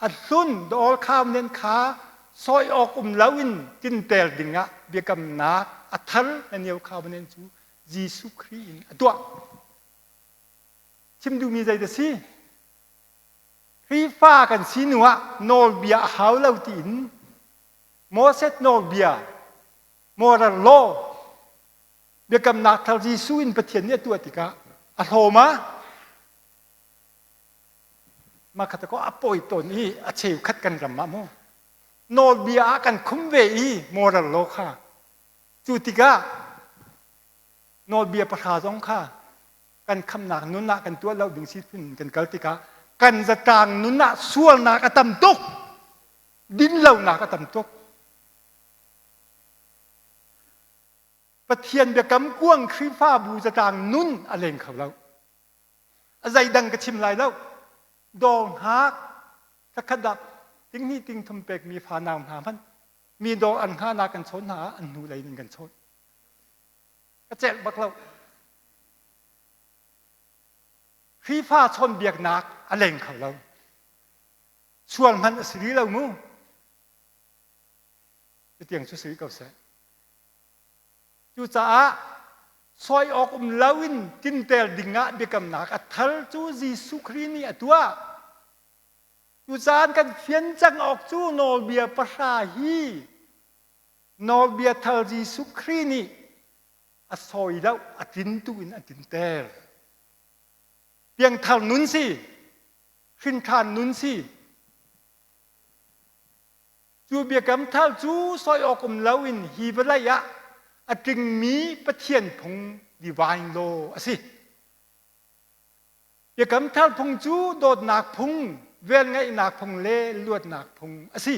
a hlun the old covenant kha sawi awk um loin tinter dingah biakamnak a thar the new covenant cu Jesuh Khrih in a tuah. Chim duhmi zei dah si? Khrihfa kan si hnu ah nawlbia a hau lo tiin Moses nawlbia, moral law, biakamnak thar Jesuh in Pathian nih a tuah tikah a hlawm ah mah kha ko a pawi tawn i a cheukhat kan ram ah mu nawlbia ah kan khum ve i moral law kha cu tikah nawlbia pahra zong kha kan khamnak nun ah kan tuah lo ding si phun kan kal tikah kan zatlang nun ah sualnak a tam tuk dinlonak a tam tuk Pathian biakam kuang Khrihfabu zatlang nun a leng kho lo a zeidang ka chim lai lo dawr hngak thakhat dah. Tinghnih tingthum pekmi fanau hna hmanh mi dawr an hngahnak kan chawn hna ah an hnu lei in kan chawn. Ka celh bak lo. Khrihfa chawnbiaknak a leng kho lo. Sual hmanh a si rih lo mu. Cutiang cu si rih ko seh. Cucaah sawi awk um loin tinter dingah biakamnak a thar cu Jesuh Khrih nih a tuah. Cucaah kan fian cang awk cu nawlbia pahra hi nawlbia thar Jesuh Khrih nih a sawi lo a tlintu in a tlinter. Piangthar nun si, hrinṭhan nun si. Cu biakam thar cu sawi awk um loin hi vawlei ah a tlingmi Pathian phung divine law a si. Biakam thar phung cu dawtnak phung, velngeihnak phung le luatnak phung a si.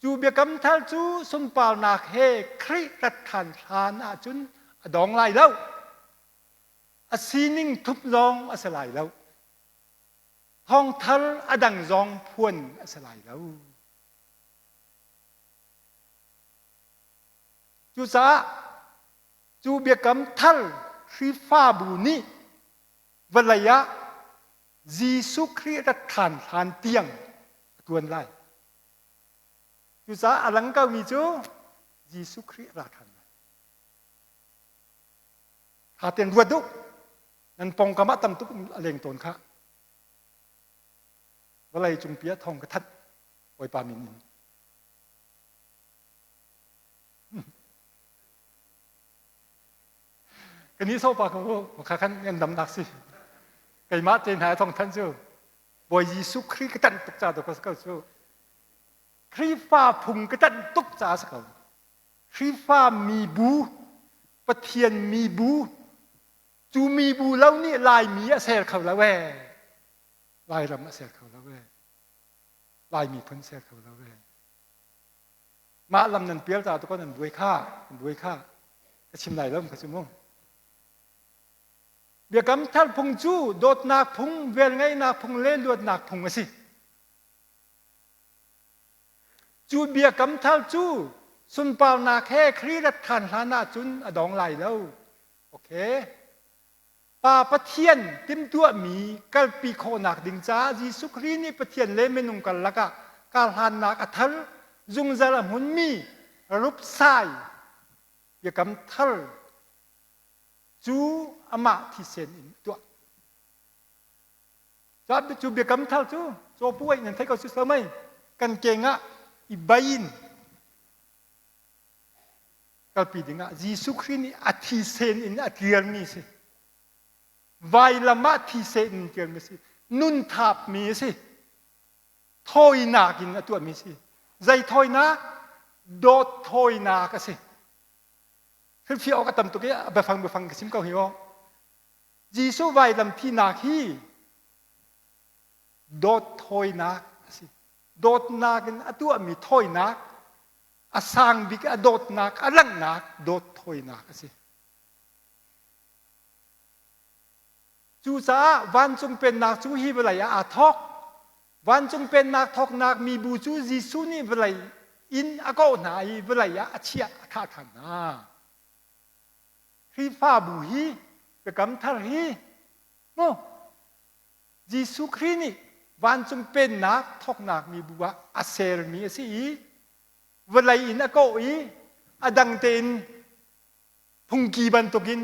Cu biakam thar cu sunparnak he Khrih rat ṭhan hlan ahcun a dong lai lo. A sining thup zong a si lai lo. Thawngthar a dang zong phuan a si lai lo. Cucaah cu biakam thar Khrihfabu nih vawlei ah Jesuh Khrih rat ṭhan hlan tiang a ṭuan lai. Cucaah a lang komi cu Jesuh Khrih a ra ṭhan lai. Ṭha tein ruat u. Nan pawngkam ah tam tuk a leng tawn kha. Vawlei cungpi ah thawng ka thanh. Bawipa min in. Ka ni sopa ko kha khan ngan damnak si. Keimah te hna thawng than cu Bawi Jesuh Khrih ka tanh tuk ca to ko cu. Khrihfa phung ka tanh tuk ca si ko. Khrihfa mibu, Pathian mibu, cu mibu lo nih Laimi a ser kho lo ee. Lairam a ser kho lo ee. Lai miphun ser kho lo ee. Mah lam nan pial ta to nan buai kha, nan buai kha. Ka chim lai lo ka cu mu. Biakam thar phung cu dawtnak phung, velngeihnak phung le luatnak phung a si. Cu biakam thar cu sunparnak he Khrih rat ṭhan hlan ahcun a dong lai lo. Okay. Pa Pathian timhtuahmi kalpi khawhnak ding caah Jesuh Khrih nih Pathian le minung karlak ah karhlannak a thar zungzal a hmunmi rupsai biakam thar cu amah thisen in a tuah. Cu biakam thar cu cawpuai nan theih ko si lo mei kan keng ah i bai in kalpi dingah Jesuh Khrih nih a thisen in a tliarmi si. Vailam ah thisen in tliarmi si. Nun thapmi a si. Thawinak in a tuahmi si. Zei thawinak? Dawt thawinak a si. Hrilhfiah awk a tam tuk i a biafang biafang ka chim ko hi aw. Jesuh vailam thihnak hi dawt thawinak a si. Dawtnak in a tuahmi thawinak, a sang bik a dawtnak, a langhnak dawt thawinak a si. Cucaah vancung pennak cu hi vawlei ah aa thawk. Vancung pennak thawknak mibu cu Jesuh nih vawlei in a kawh hna i vawlei ah a chiah a thah ṭhan hna. Khrihfabu hi biakam thar hi mu Jesuh Khrih nih vancung pennak thawknak mibu ah a sermi a si i vawlei in a kawh i a dang tein phungki bantukin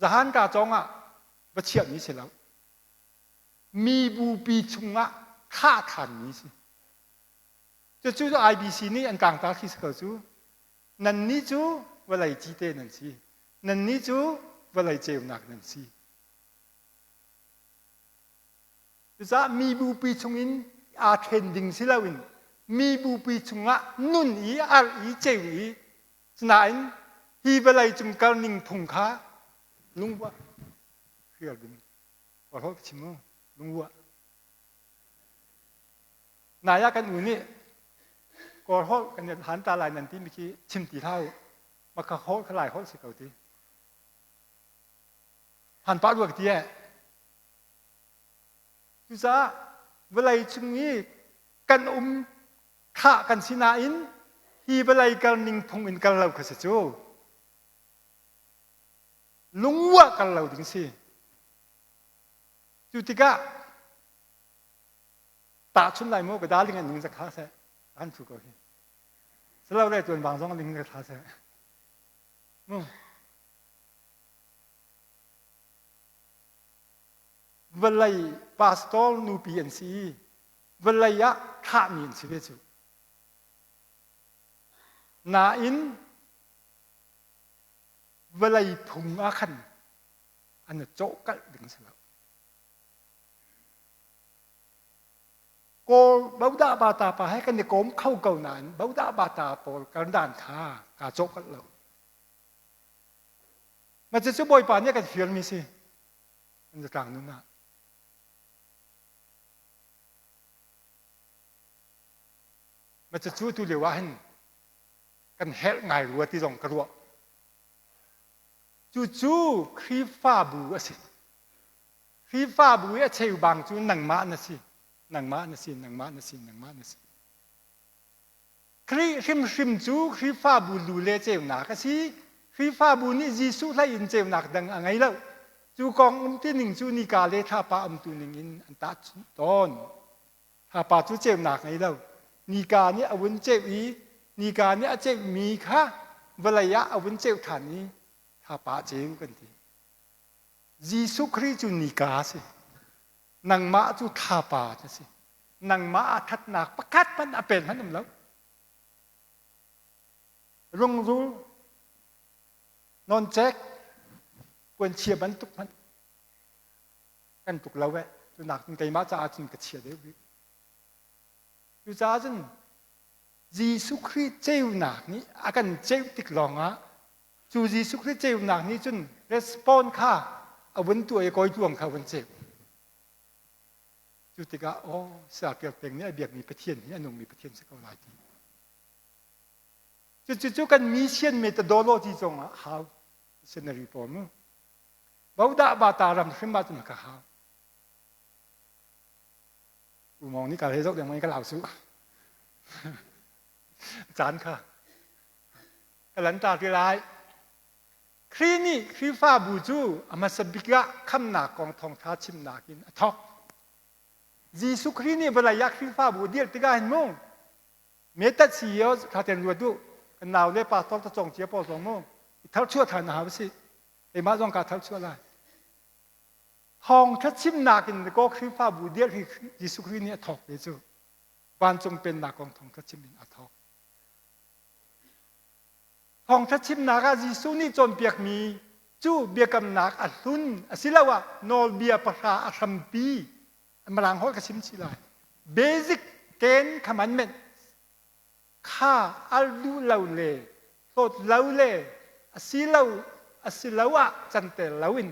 zahan ka cawng ah va chiahmi si lo mibupi chungah thah thanmi si cucu IBC nih an tlangtar khi si ko cu Nannih cu vawlei cite nan si. Nannih cu vawlei ceunak nan si. Cucaah mi bupi chungin aa ṭhen ding si loin mi bupi chungah nun i arh i ceu i sinain hi vawlei cung kalning phung kha lungruah hrial ding. Ka chim mu lungruah. Nai ah kan u nih Kawl holh kan i hlan ta lai nan timi khi chim ti hlah u. Maka holh kha Lai holh si ko ti. Hlan pah rua ka ti eh. Cucaah vawlei chung i kan um thah kan si nain hi vawlei kal ning phung in kal lo kha si cu. Lungua kal lo ding si. Cu tikah tahchun lai maw ka darling an ning zakha seh kan thu ko hi. Silo le tuan bang zong ning zakha seh. Mu. Vawlei pastor nupi an si i vawlei ah thlahmi an si ve cu. Nain vawlei phung ah khan an i cawhkalh ding si lo. Kawl bodah bata pa he kan i kawm kho ko nain bodah bata pawl kardan kha kaa cawhkalh lo. Mah cucu Bawipa nih a kan fialmi si. Kan zatlang nun ah. Mah cucu tu lio ah hin kan herh ngai rua ti zong ka ruah. Cucu Khrihfabu a si. Khrihfabu i a cheubang cu nangmah na si, nangmah na si, nangmah na si, nangmah na si. Khrih hrimhrim cu Khrihfabu lu le ceunak a si. Khrihfabu nih Jesuh hlei in ceunak dang a ngei lo. Cu kong umti ning cu nika le thlapa umtu ning in an tahchunh tawn. Thlapa cu ceunak ngei lo. Nika nih a vun ceuh i nika nih a ceuhmi kha vawlei ah a vun ceuh ṭhan i thlapa ceu kan ti. Jesuh Khrih cu nika a si. Nangmah cu thlapa na si. Nangmah ah ṭhatnak pakhat hmanh a pen hmanh um lo. Rungrul, nawncek, puanchia bantuk hmanh kan tluk lo eh. Cu nak cun keimah caah cun ka chia deuh bik. Cucaah cun Jesuh Khrih ceunak nih a kan ceuh tik lawngah cu Jesuh Khrih ceunak nih cun respond kha a vun tuah i kawi tluang kha a vun ceuh. Cu tikah aw Sapial peng nih a biakmi Pathian hi a nungmi Pathian si ko lai ti. Cucu kan mission methodology zong ah hau missionary pawl mu. Bodah bata ram hrim ah cun ka hau. Umong nih ka he zoh deng ka lau su. Caan kha ka lan ta ti lai. Khrih nih Khrihfabu cu a hmasa bik ah khamnak kong thawngṭha chimnak in a thawk. Jesuh Khrih nih vawlei ah Khrihfabu a dirh tikah hin mu metat si yo kha ten ruat u kan nau le pastor ta cong cia pawl zong mu i tharchuah than a hau si keimah zong kaa tharchuah lai thawngṭha chimnak in ko Khrihfabu dirh hi Jesuh Khrih nih a thawk ve cu vancung pennak kong thawngṭha chim in a thawk Thawngṭha chimnak ah Jesuh nih cawnpiakmi cu biakamnak a hlun asiloah nawlbia pahra a hrampi Mirang holh ka chim chih lai. Basic Ten Commandment kha al duh lo le hlawt lo le asilo asiloah canter loin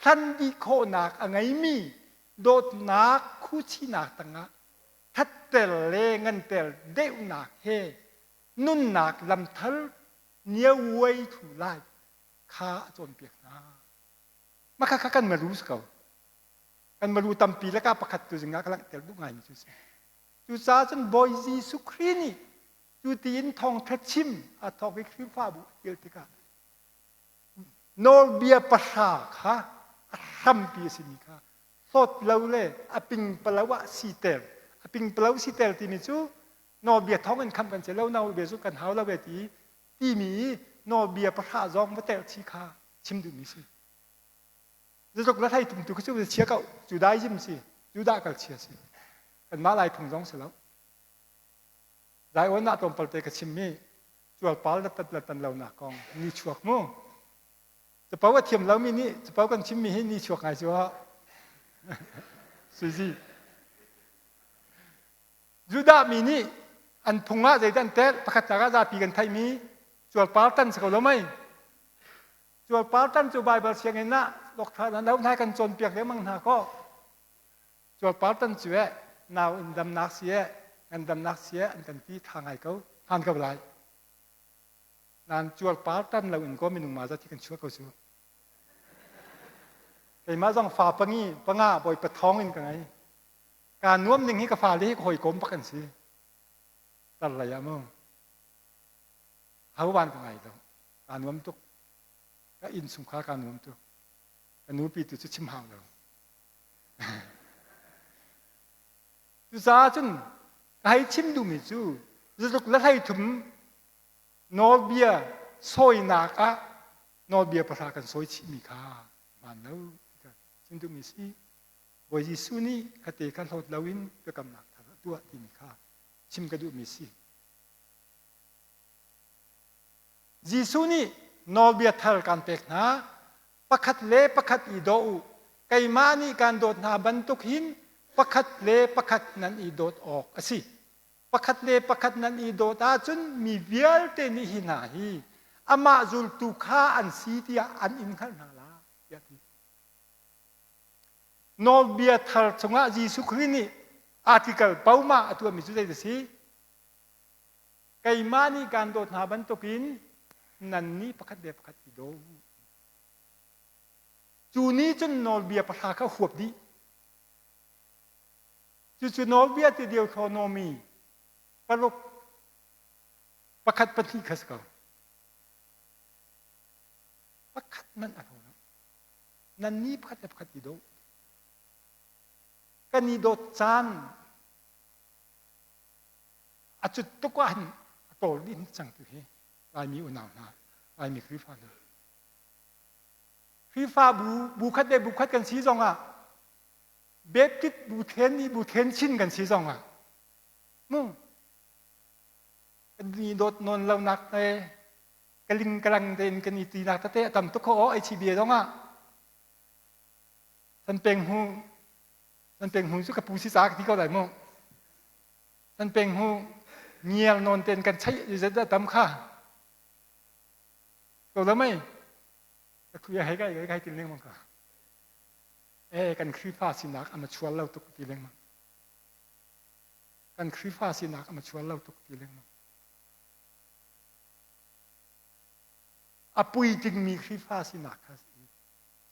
hlan dih khawhnak a ngeimi dawtnak khuchinak tangah thatter le nganter deuhnak he nunnak lamthar niauai thu lai kha a cawnpiak hna. Mah kha kan maru si ko. Kan maru tampi le ka pakhat tu zingah ka langhter duh ngaimi cu si. Cucaah cun Bawi Jesuh Khrih nih cu tiin thawngṭha chim a thawk i Khrihfabu a til tikah nawlbia pahra kha a hrampi a simi kha hlawt lo le a pingpalo ah siter a pingpalo siter timi cu nawlbia thawng in khamh kan si lo nawlbia cu kan hau lo ve ti timi i nawlbia pahra zong va telh chi kha chim duhmi si zeitluk la hlei tum tu cu chia ko Judaism si Judah kal chia si kanmah lai phung zong si lo Zion ah tlawmpal te ka chimmi cualpal le tat le tan lonak kong ni chuak mu capo a thiam lomi nih capo kan chimmi hi ni chuak ngai cu ha suizi Judah mi nih an phung ah zeidah an telh pakhatnak ah zapi kan theihmi cualpar tan si ko lo mei cualpar tan cu Baibal sianginn ah doktor nan lo hna kan cawnpiak lengmang hna kaw cualpar tan cu eh nau in damnak si eh ngandamnak si eh an kan ti tha ngai ko hmaan ko lai nan cualpar tan lo in ko minung ma zat hi kan chuah ko cu keimah zong fa pangi panga bawipa thawng in ka ngei. Kaa nuam ning hi ka fale hi ka hawikom bak an si. Tar lei ah mu. Hovan ka ngai lo. Kaa nuam tuk. Ka innchungkhar kaa nuam tuk. Ka nupi tu cu chim hau lo. Cucaah cun ka hei chim duhmi cu zatuk le 30 nawlbia sawinak ah nawlbia pahra kan sawi chihmi kha hmaan lo ti kha chim duhmi si. Bawi Jesuh nih khate kha hlawt loin biakamnak thar a tuah timi kha chim ka duhmi si. Jesuh nih nawlbia thar kan pek hna. Pakhat le pakhat i daw u. Keimah nih kaan dawt hna bantuk hin pakhat le pakhat nan i dawt awk a si. Pakhat le pakhat nan i dawt ahcun mi vialte nih hi hna hi amah zultu kha an si tiah an in hngalh hna lai tiah a ti. Nawlbia thar chungah Jesuh Khrih nih article pauma a tuahmi cu zei a si? Keimah nih kaan dawt hna bantukin nannih pakhat le pakhat i daw u. Cu nih cun nawlbia pahra kha huap dih. Cucu nawlbia ti Deuteronomy paruk pakhat pahnih kha si ko. Pakhat hmanh a hlo lo. Nannih pakhat le pakhat i daw. Kan i dawt caan a cut tuk ah hin a tawl dih cang tu hi Laimi unau hna Laimi Khrihfa hna Khrihfabu bu khat le bu khat kan si zong ah Baptist bu then i bu then chin kan si zong ah mu kan i dawt nawn lo nak te kaling kalang tein kan i ti nak tete a tam tuk kho o HCB zong ah san peng hu san peng hu cu ka pu si ca ka ti ko lai mu San peng hu ngial nawn ten kan chaih zet dah tam kha ko lo mei ka khuya hei kai kai til lengmang ka eh kan Khrihfa sinak ama chual lo tuk ti lengmang kan Khrihfa sinak ama chual lo tuk ti lengmang a puitlingmi Khrihfa sinak kha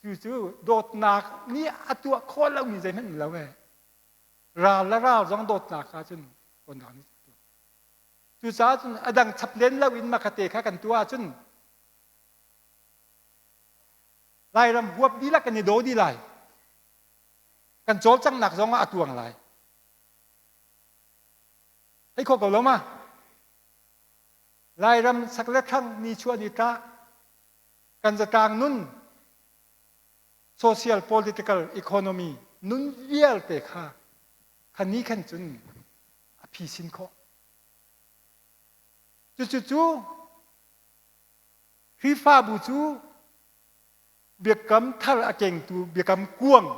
cu cu dawtnak nih a tuah khawh lomi zeihmanh lo e Ral le ral zong dawtnak ah cun dawtnak nih a tuah. Cucaah cun a dang chap len lo in makate kha kan tuah ahcun Lairam huap dihlak kan i daw dih lai. Kan cawlcanghnak zong ah a tuang lai. Hei kho ko lo ma? Lairam sak le thlang ni chuah ni tlak kan zatlang nun social political economy nun vialte kha kha ni khan cun a phisin khawh. Cucu cu Khrihfabu cu biakam thar a kengtu biakam kuang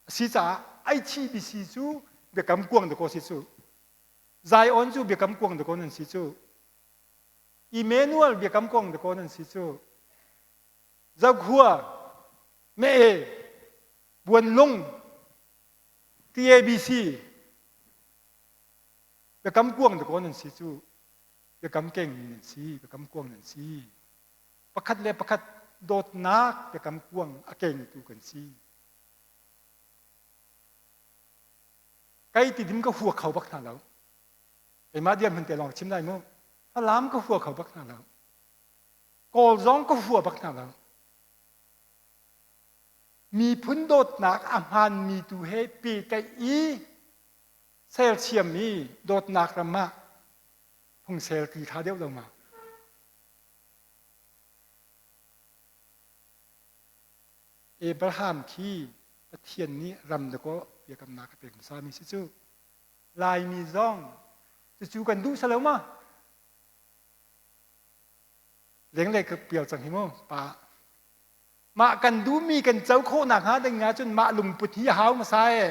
a si caah HBC cu biakam kuang dakaw si cu Zion cu biakam kuang dakaw nan si cu Emmanuel biakam kuang dakaw nan si cu Zokhua, Mee, Buanlung, TABC, biakam kuang dakaw nan si cu biakam kengmi nan si, biakam kuang nan si. Pakhat le pakhat dawtnak biakam kuang a kengtu kan si. Kai tidim ka hua kho bak hna lo. Keimah dirhmun te lawng chim lai mu. Falam ka hua kho bak hna lo. Kawl zong ka hua bak hna lo. Miphun dawtnak a hmaanmi tu he pehtlaih i sersiammi dawtnak ram ah phungsel ti ṭha deuh lo ma? Abraham khi Pathian nih ram dakaw biakamnak a pek hmasami si cu. Laimi zong cucu kan duh salo ma? Lenglei ka pial cang hi mu pa. Mah kan duhmi kan co khawh nakhnga ding ahcun mah lungput hi a hau hmasa e.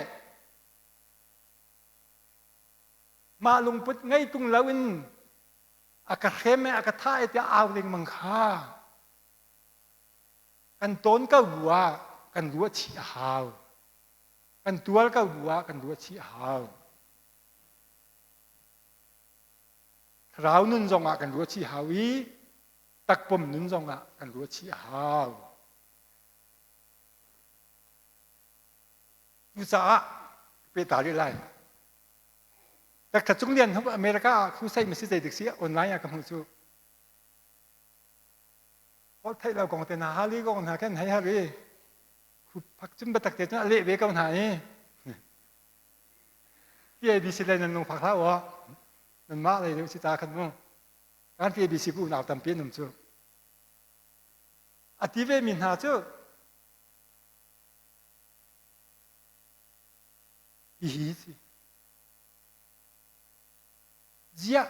Mah lungput ngei tung loin a ka hrem e a ka thah e tiah au lengmang kha kan tawn ko bu ah kan ruah chih a hau. Kan tual ko bu ah kan ruah chih a hau. Thlarau nun zongah kan ruah chih hau i takpum nun zongah kan ruah chih a hau. Cucaah Pe ta rih lai. Dr. Cung Lian hum America ah crusade ma si zei dik si online ah ka hmuh cu. Holh theih lo kong te hna hali kong hna khan hei har i phak cun biatak te cun a leh ve ko hna i TABC lei nan lungfak hlah u nanmah lei deuh si ta khan mu kan TABC ku unau tampi an um cu a ti ve mi hna cu hihi si ziah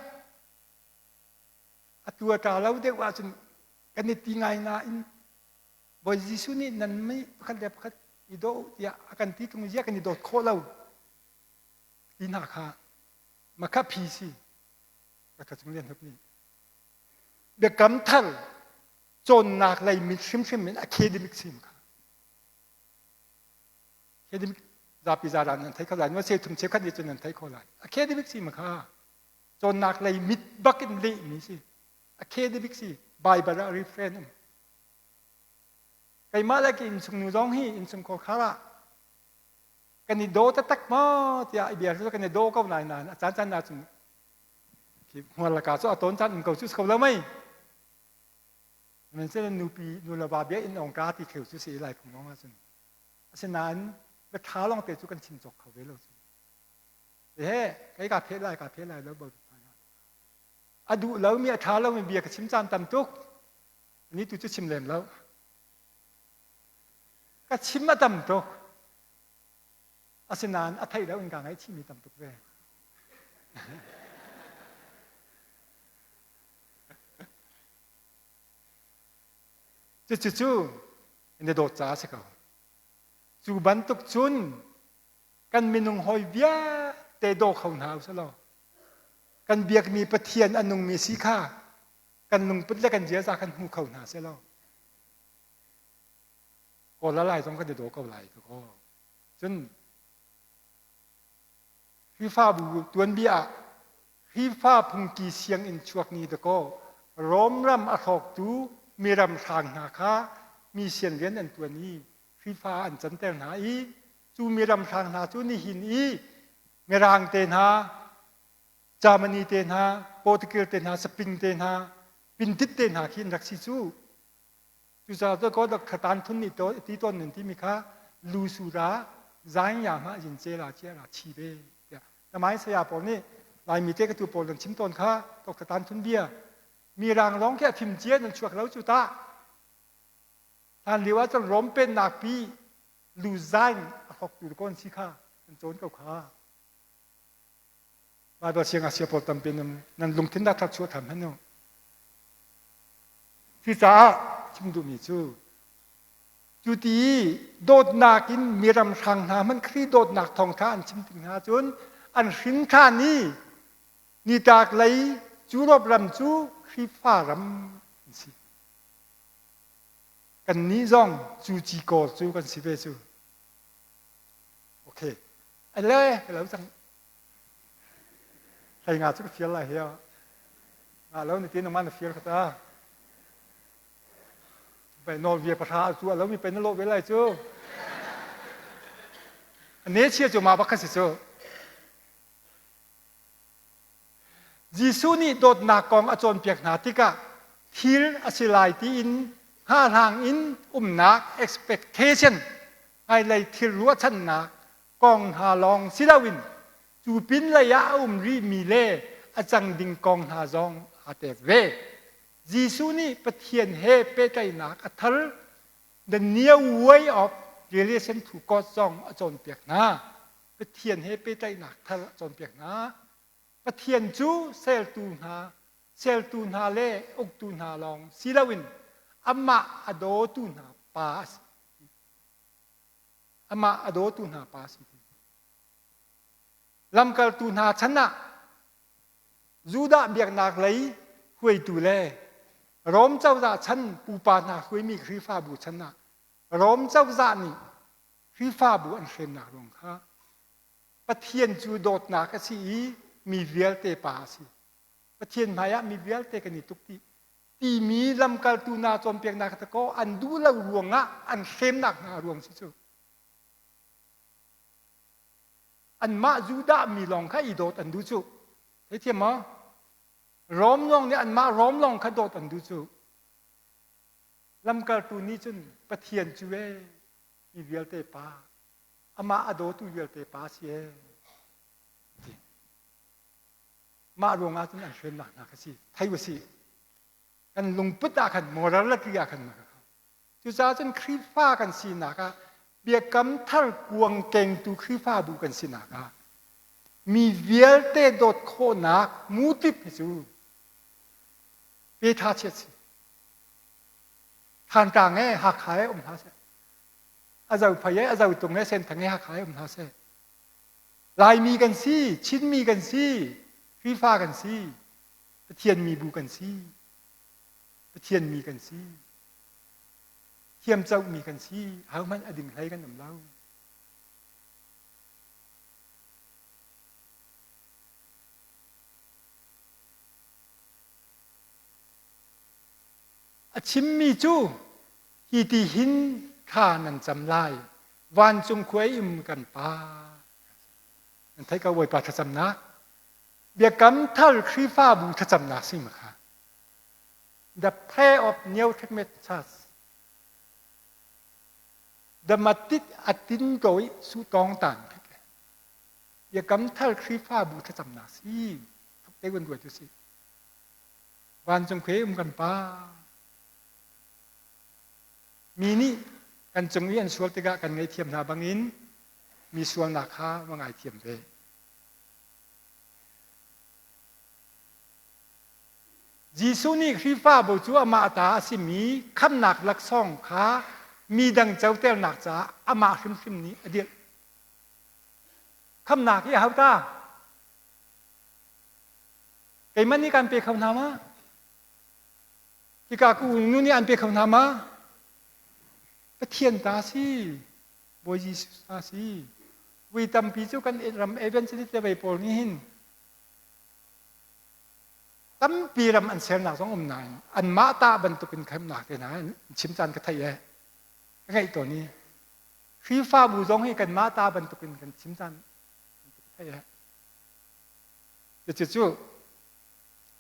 atu a ṭa lo deuh ahcun kan i ti ngai nain Bawi Jesuh nih nan mi pakhat le pakhat i daw u tiah a kan ti tung ziah kan i dawt khawh lo ti hna kha makha phi si ka cung lian hup nih biakam thar cawnnak lei mit hrimhrim in academic sim kha academic zapi zaran nan thei kho lai se thum cheukhat nih cun nan thei kho lai academic sim kha cawnnak lei mit bak in lehmi si academic si Bible ah reference um keimah le ka innchung nu zong hi innchungkhar khar ah kan i daw taktak maw tiah i bia cu kan i daw ko nain nain a caan caan ahcun hmual laka cu a tawn caan um ko cu si ko lo mei sihmanhsehlaw nupi nu le va bia in ong ka ti kheu cu si lai phung lawng ahcun asinain biaṭha lawng te cu kan chim cawk kho ve lo cu he kei ka pheh lai ka pheh lai lo bo a duh lomi a ṭha lomi bia ka chim caan tam tuk ni tu cu chim lem lo ka chim a tam tuk asinain a theih lo in ka ngaihchihmi tam tuk ve cucu cu na dawt caah a si ko cu bantuk cun kan minung hawi vialte daw kho hna u law kan biakmi Pathian a nungmi si kha kan lungput le kan ziaza kan hmu kho hna seh law kawl lai zong kan i daw ko lai ka ko cun Khrihfabu tuanbia ah Khrihfa phungki sianginn chuak ni dakaw Rom ram a hrawktu miram hrang hna kha mi sian rian an tuan i Khrihfa an canter hna i cu miram hrang hna cu nihin i Mirang te hna Germany te hna Portugal te hna Spain te hna Pintit te hna khi an rak si cu Cucaah cu ko khatan thun nih ti tawn nan timi kha lu su ra zaing ya ma yin ce la chia ra chi ve tiah namai saya pawl nih Laimi te ka tu pawl nan chim tawn kha tok khatan thun bia mi rang lawng khi a phim cia nan chuak lo cu ta hlan lio ah cun Rom pennak pi lu zaing a hok tu kon si kha an cawn ko kha Baibal siangngakchia pawl tampi nan, nan lungthin dah thar chuah tham hen u. Cucaah chim duhmi cu cu ti dawtnak in miram hrang hna hmanh Khrih dawtnak thawngtha an chim tik hna cun an hrin ṭhan i nitlak lei Europe ram cu Khrihfa ram an si. Kannih zong cu cikawr cu kan si ve cu. Okay. Ale ka lo cang. Hlei nga cu ka fial lai hi. Nga lo ni ti nangmah na fial kha ta. Pai nawl bia pahra cu a lo mi pai na lawh ve lai cu. Ne chia cu ma bak kha si cu. Jesuh nih dawtnak kong a cawnpiak hna tikah thil a si lai tiin hngahhlang in umnak expectation hmailei thil ruahchannak kong hna lawng si loin cu pinlei ah a um rihmi le a cang ding kong hna zong aa tel ve. Jesuh nih Pathian he pehtlaihnak a thar the new way of relation to God zong a cawnpiak hna. Pathian he pehtlaihnak thar a cawnpiak hna. Pathian cu sertu hna, sertu hna le uktu hna lawng si loin amah a dawtu hna pa a si. Amah a dawtu hna pa a si. Lamkaltu hna chan ah Judah biaknak lei hruaitu le Rom cozah chan pupa hna hruaimi Khrihfabu chan ah Rom cozah nih Khrihfabu an hremnak ruang kha Pathian cu dawtnak a si i mi vialte pa a si. Pathian hmaiah mi vialte kan i tuk dih. Timi lamkaltu hna cawnpiaknak ta kaw an duh lo ruangah an hremnak hna ruang si cu. Anmah Judah mi lawng kha i dawt an duh cu. Theithiam maw? Rom lawng nih anmah Rom lawng kha dawt an duh cu. Lamkaltu nih cun Pathian cu ee mi vialte pa amah a dawtu vialte pa si ee ti. Mah ruangah cun an hremnak hna kha si. Thei usih. Kan lungput ah khan morality ah khan Cucaah cun Khrihfa kan sinak ah biakam thar kuang kengtu Khrihfabu kan sinak ah mi vialte dawt khawhnak mutip hi cu pe tha chiat si. Thantlang he Hakha he um hna seh. A Zophei he a Zotung he Senthang he Hakha he um hna seh. Laimi kan si, Chinmi kan si, Khrihfa kan si, Pathian mibu kan si. Pathian mi kan si. Thiamcohmi kan si. Ahohmanh a ding hlei kan um lo. A chimmi cu hi ti hin thla nan cam lai. Vancung khua i um kan Pa. Nan theih ko Bawipa thlacamnak. Biakam thar Khrihfabu thlacamnak si ma kha. The prayer of New Testament Church. The matit atin ko i su tong tan Biakam thar Khrihfabu thlacamnak si. Thuk te gun ruat si. Vancung khuai um kan pa. Mi nih kan cung i an sual tikah kan ngaihthiam hna bangin mi sualnak kha va ngaithiam ve. Jesuh nih Khrihfabu cu amah ta a simi khamhnak laksawng kha mi dang coternak caah amah hrimhrim nih a dirh. Khamhnak hi aho ta? Keimah nih kan pe kho hna ma? Hika ku nu nih an pe kho hna ma? Pathian ta si. Bawi Jesuh ta si. Vui tampi cu kan ram evangelist le vei pawl nih hin tampi ram an sernak zong um nain anmah ta bantukin khamnak te hna chim caan ka theih e ka ngaih tawn i Khrihfabu zong hi kanmah ta bantukin kan chim caan ka theih e cucu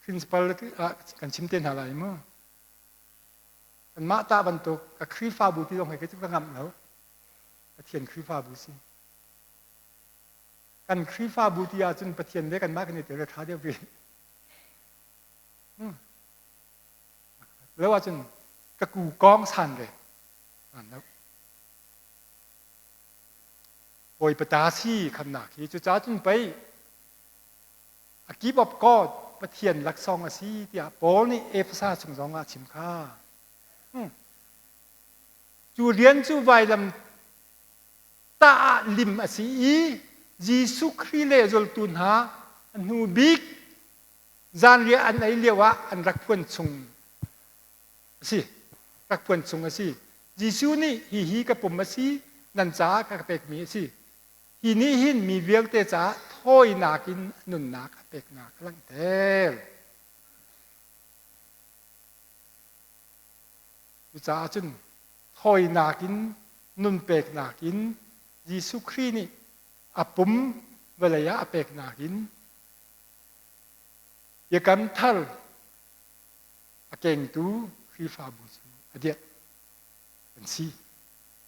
principal ah kan chim te hna lai mu kanmah ta bantuk ka Khrihfabu ti zong hi ka ngamh lo Pathian Khrihfabu si Kan Khrihfabu ti ahcun Pathian le kanmah kan i tel ṭha deuh ve. Hmm. Lo ahcun ka ku kong san ve. An lo. Bawipa ta si khamnak hi cucaah cun pei a keep of God Pathian laksawng a si tiah Paul nih Efesa chung zong ah a chim kha. Hmm. Cu rian cu vailam tah ah lim a si i Jesuh Khrih le zultu hna a hnu bik zanriah an ei lio ah an rak phuan chung a si. Rak phuan chung a si. Jesuh nih hihi ka pum a si, nan caah ka pekmi a si. Hi nih hin mi vialte caah thawinak in nunnak a peknak a langhter. Cucaah cun thawinak in nun peknak in Jesuh Khrih nih a pum vawlei ah a peknak in biakam thar a kengtu Khrihfabu cu a dirh kan si.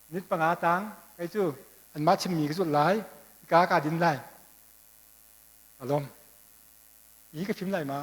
Minute panga tang kei cu anmah chimmi ka zulh lai, ka ka din lai. Alom. Hi ka chim lai ma?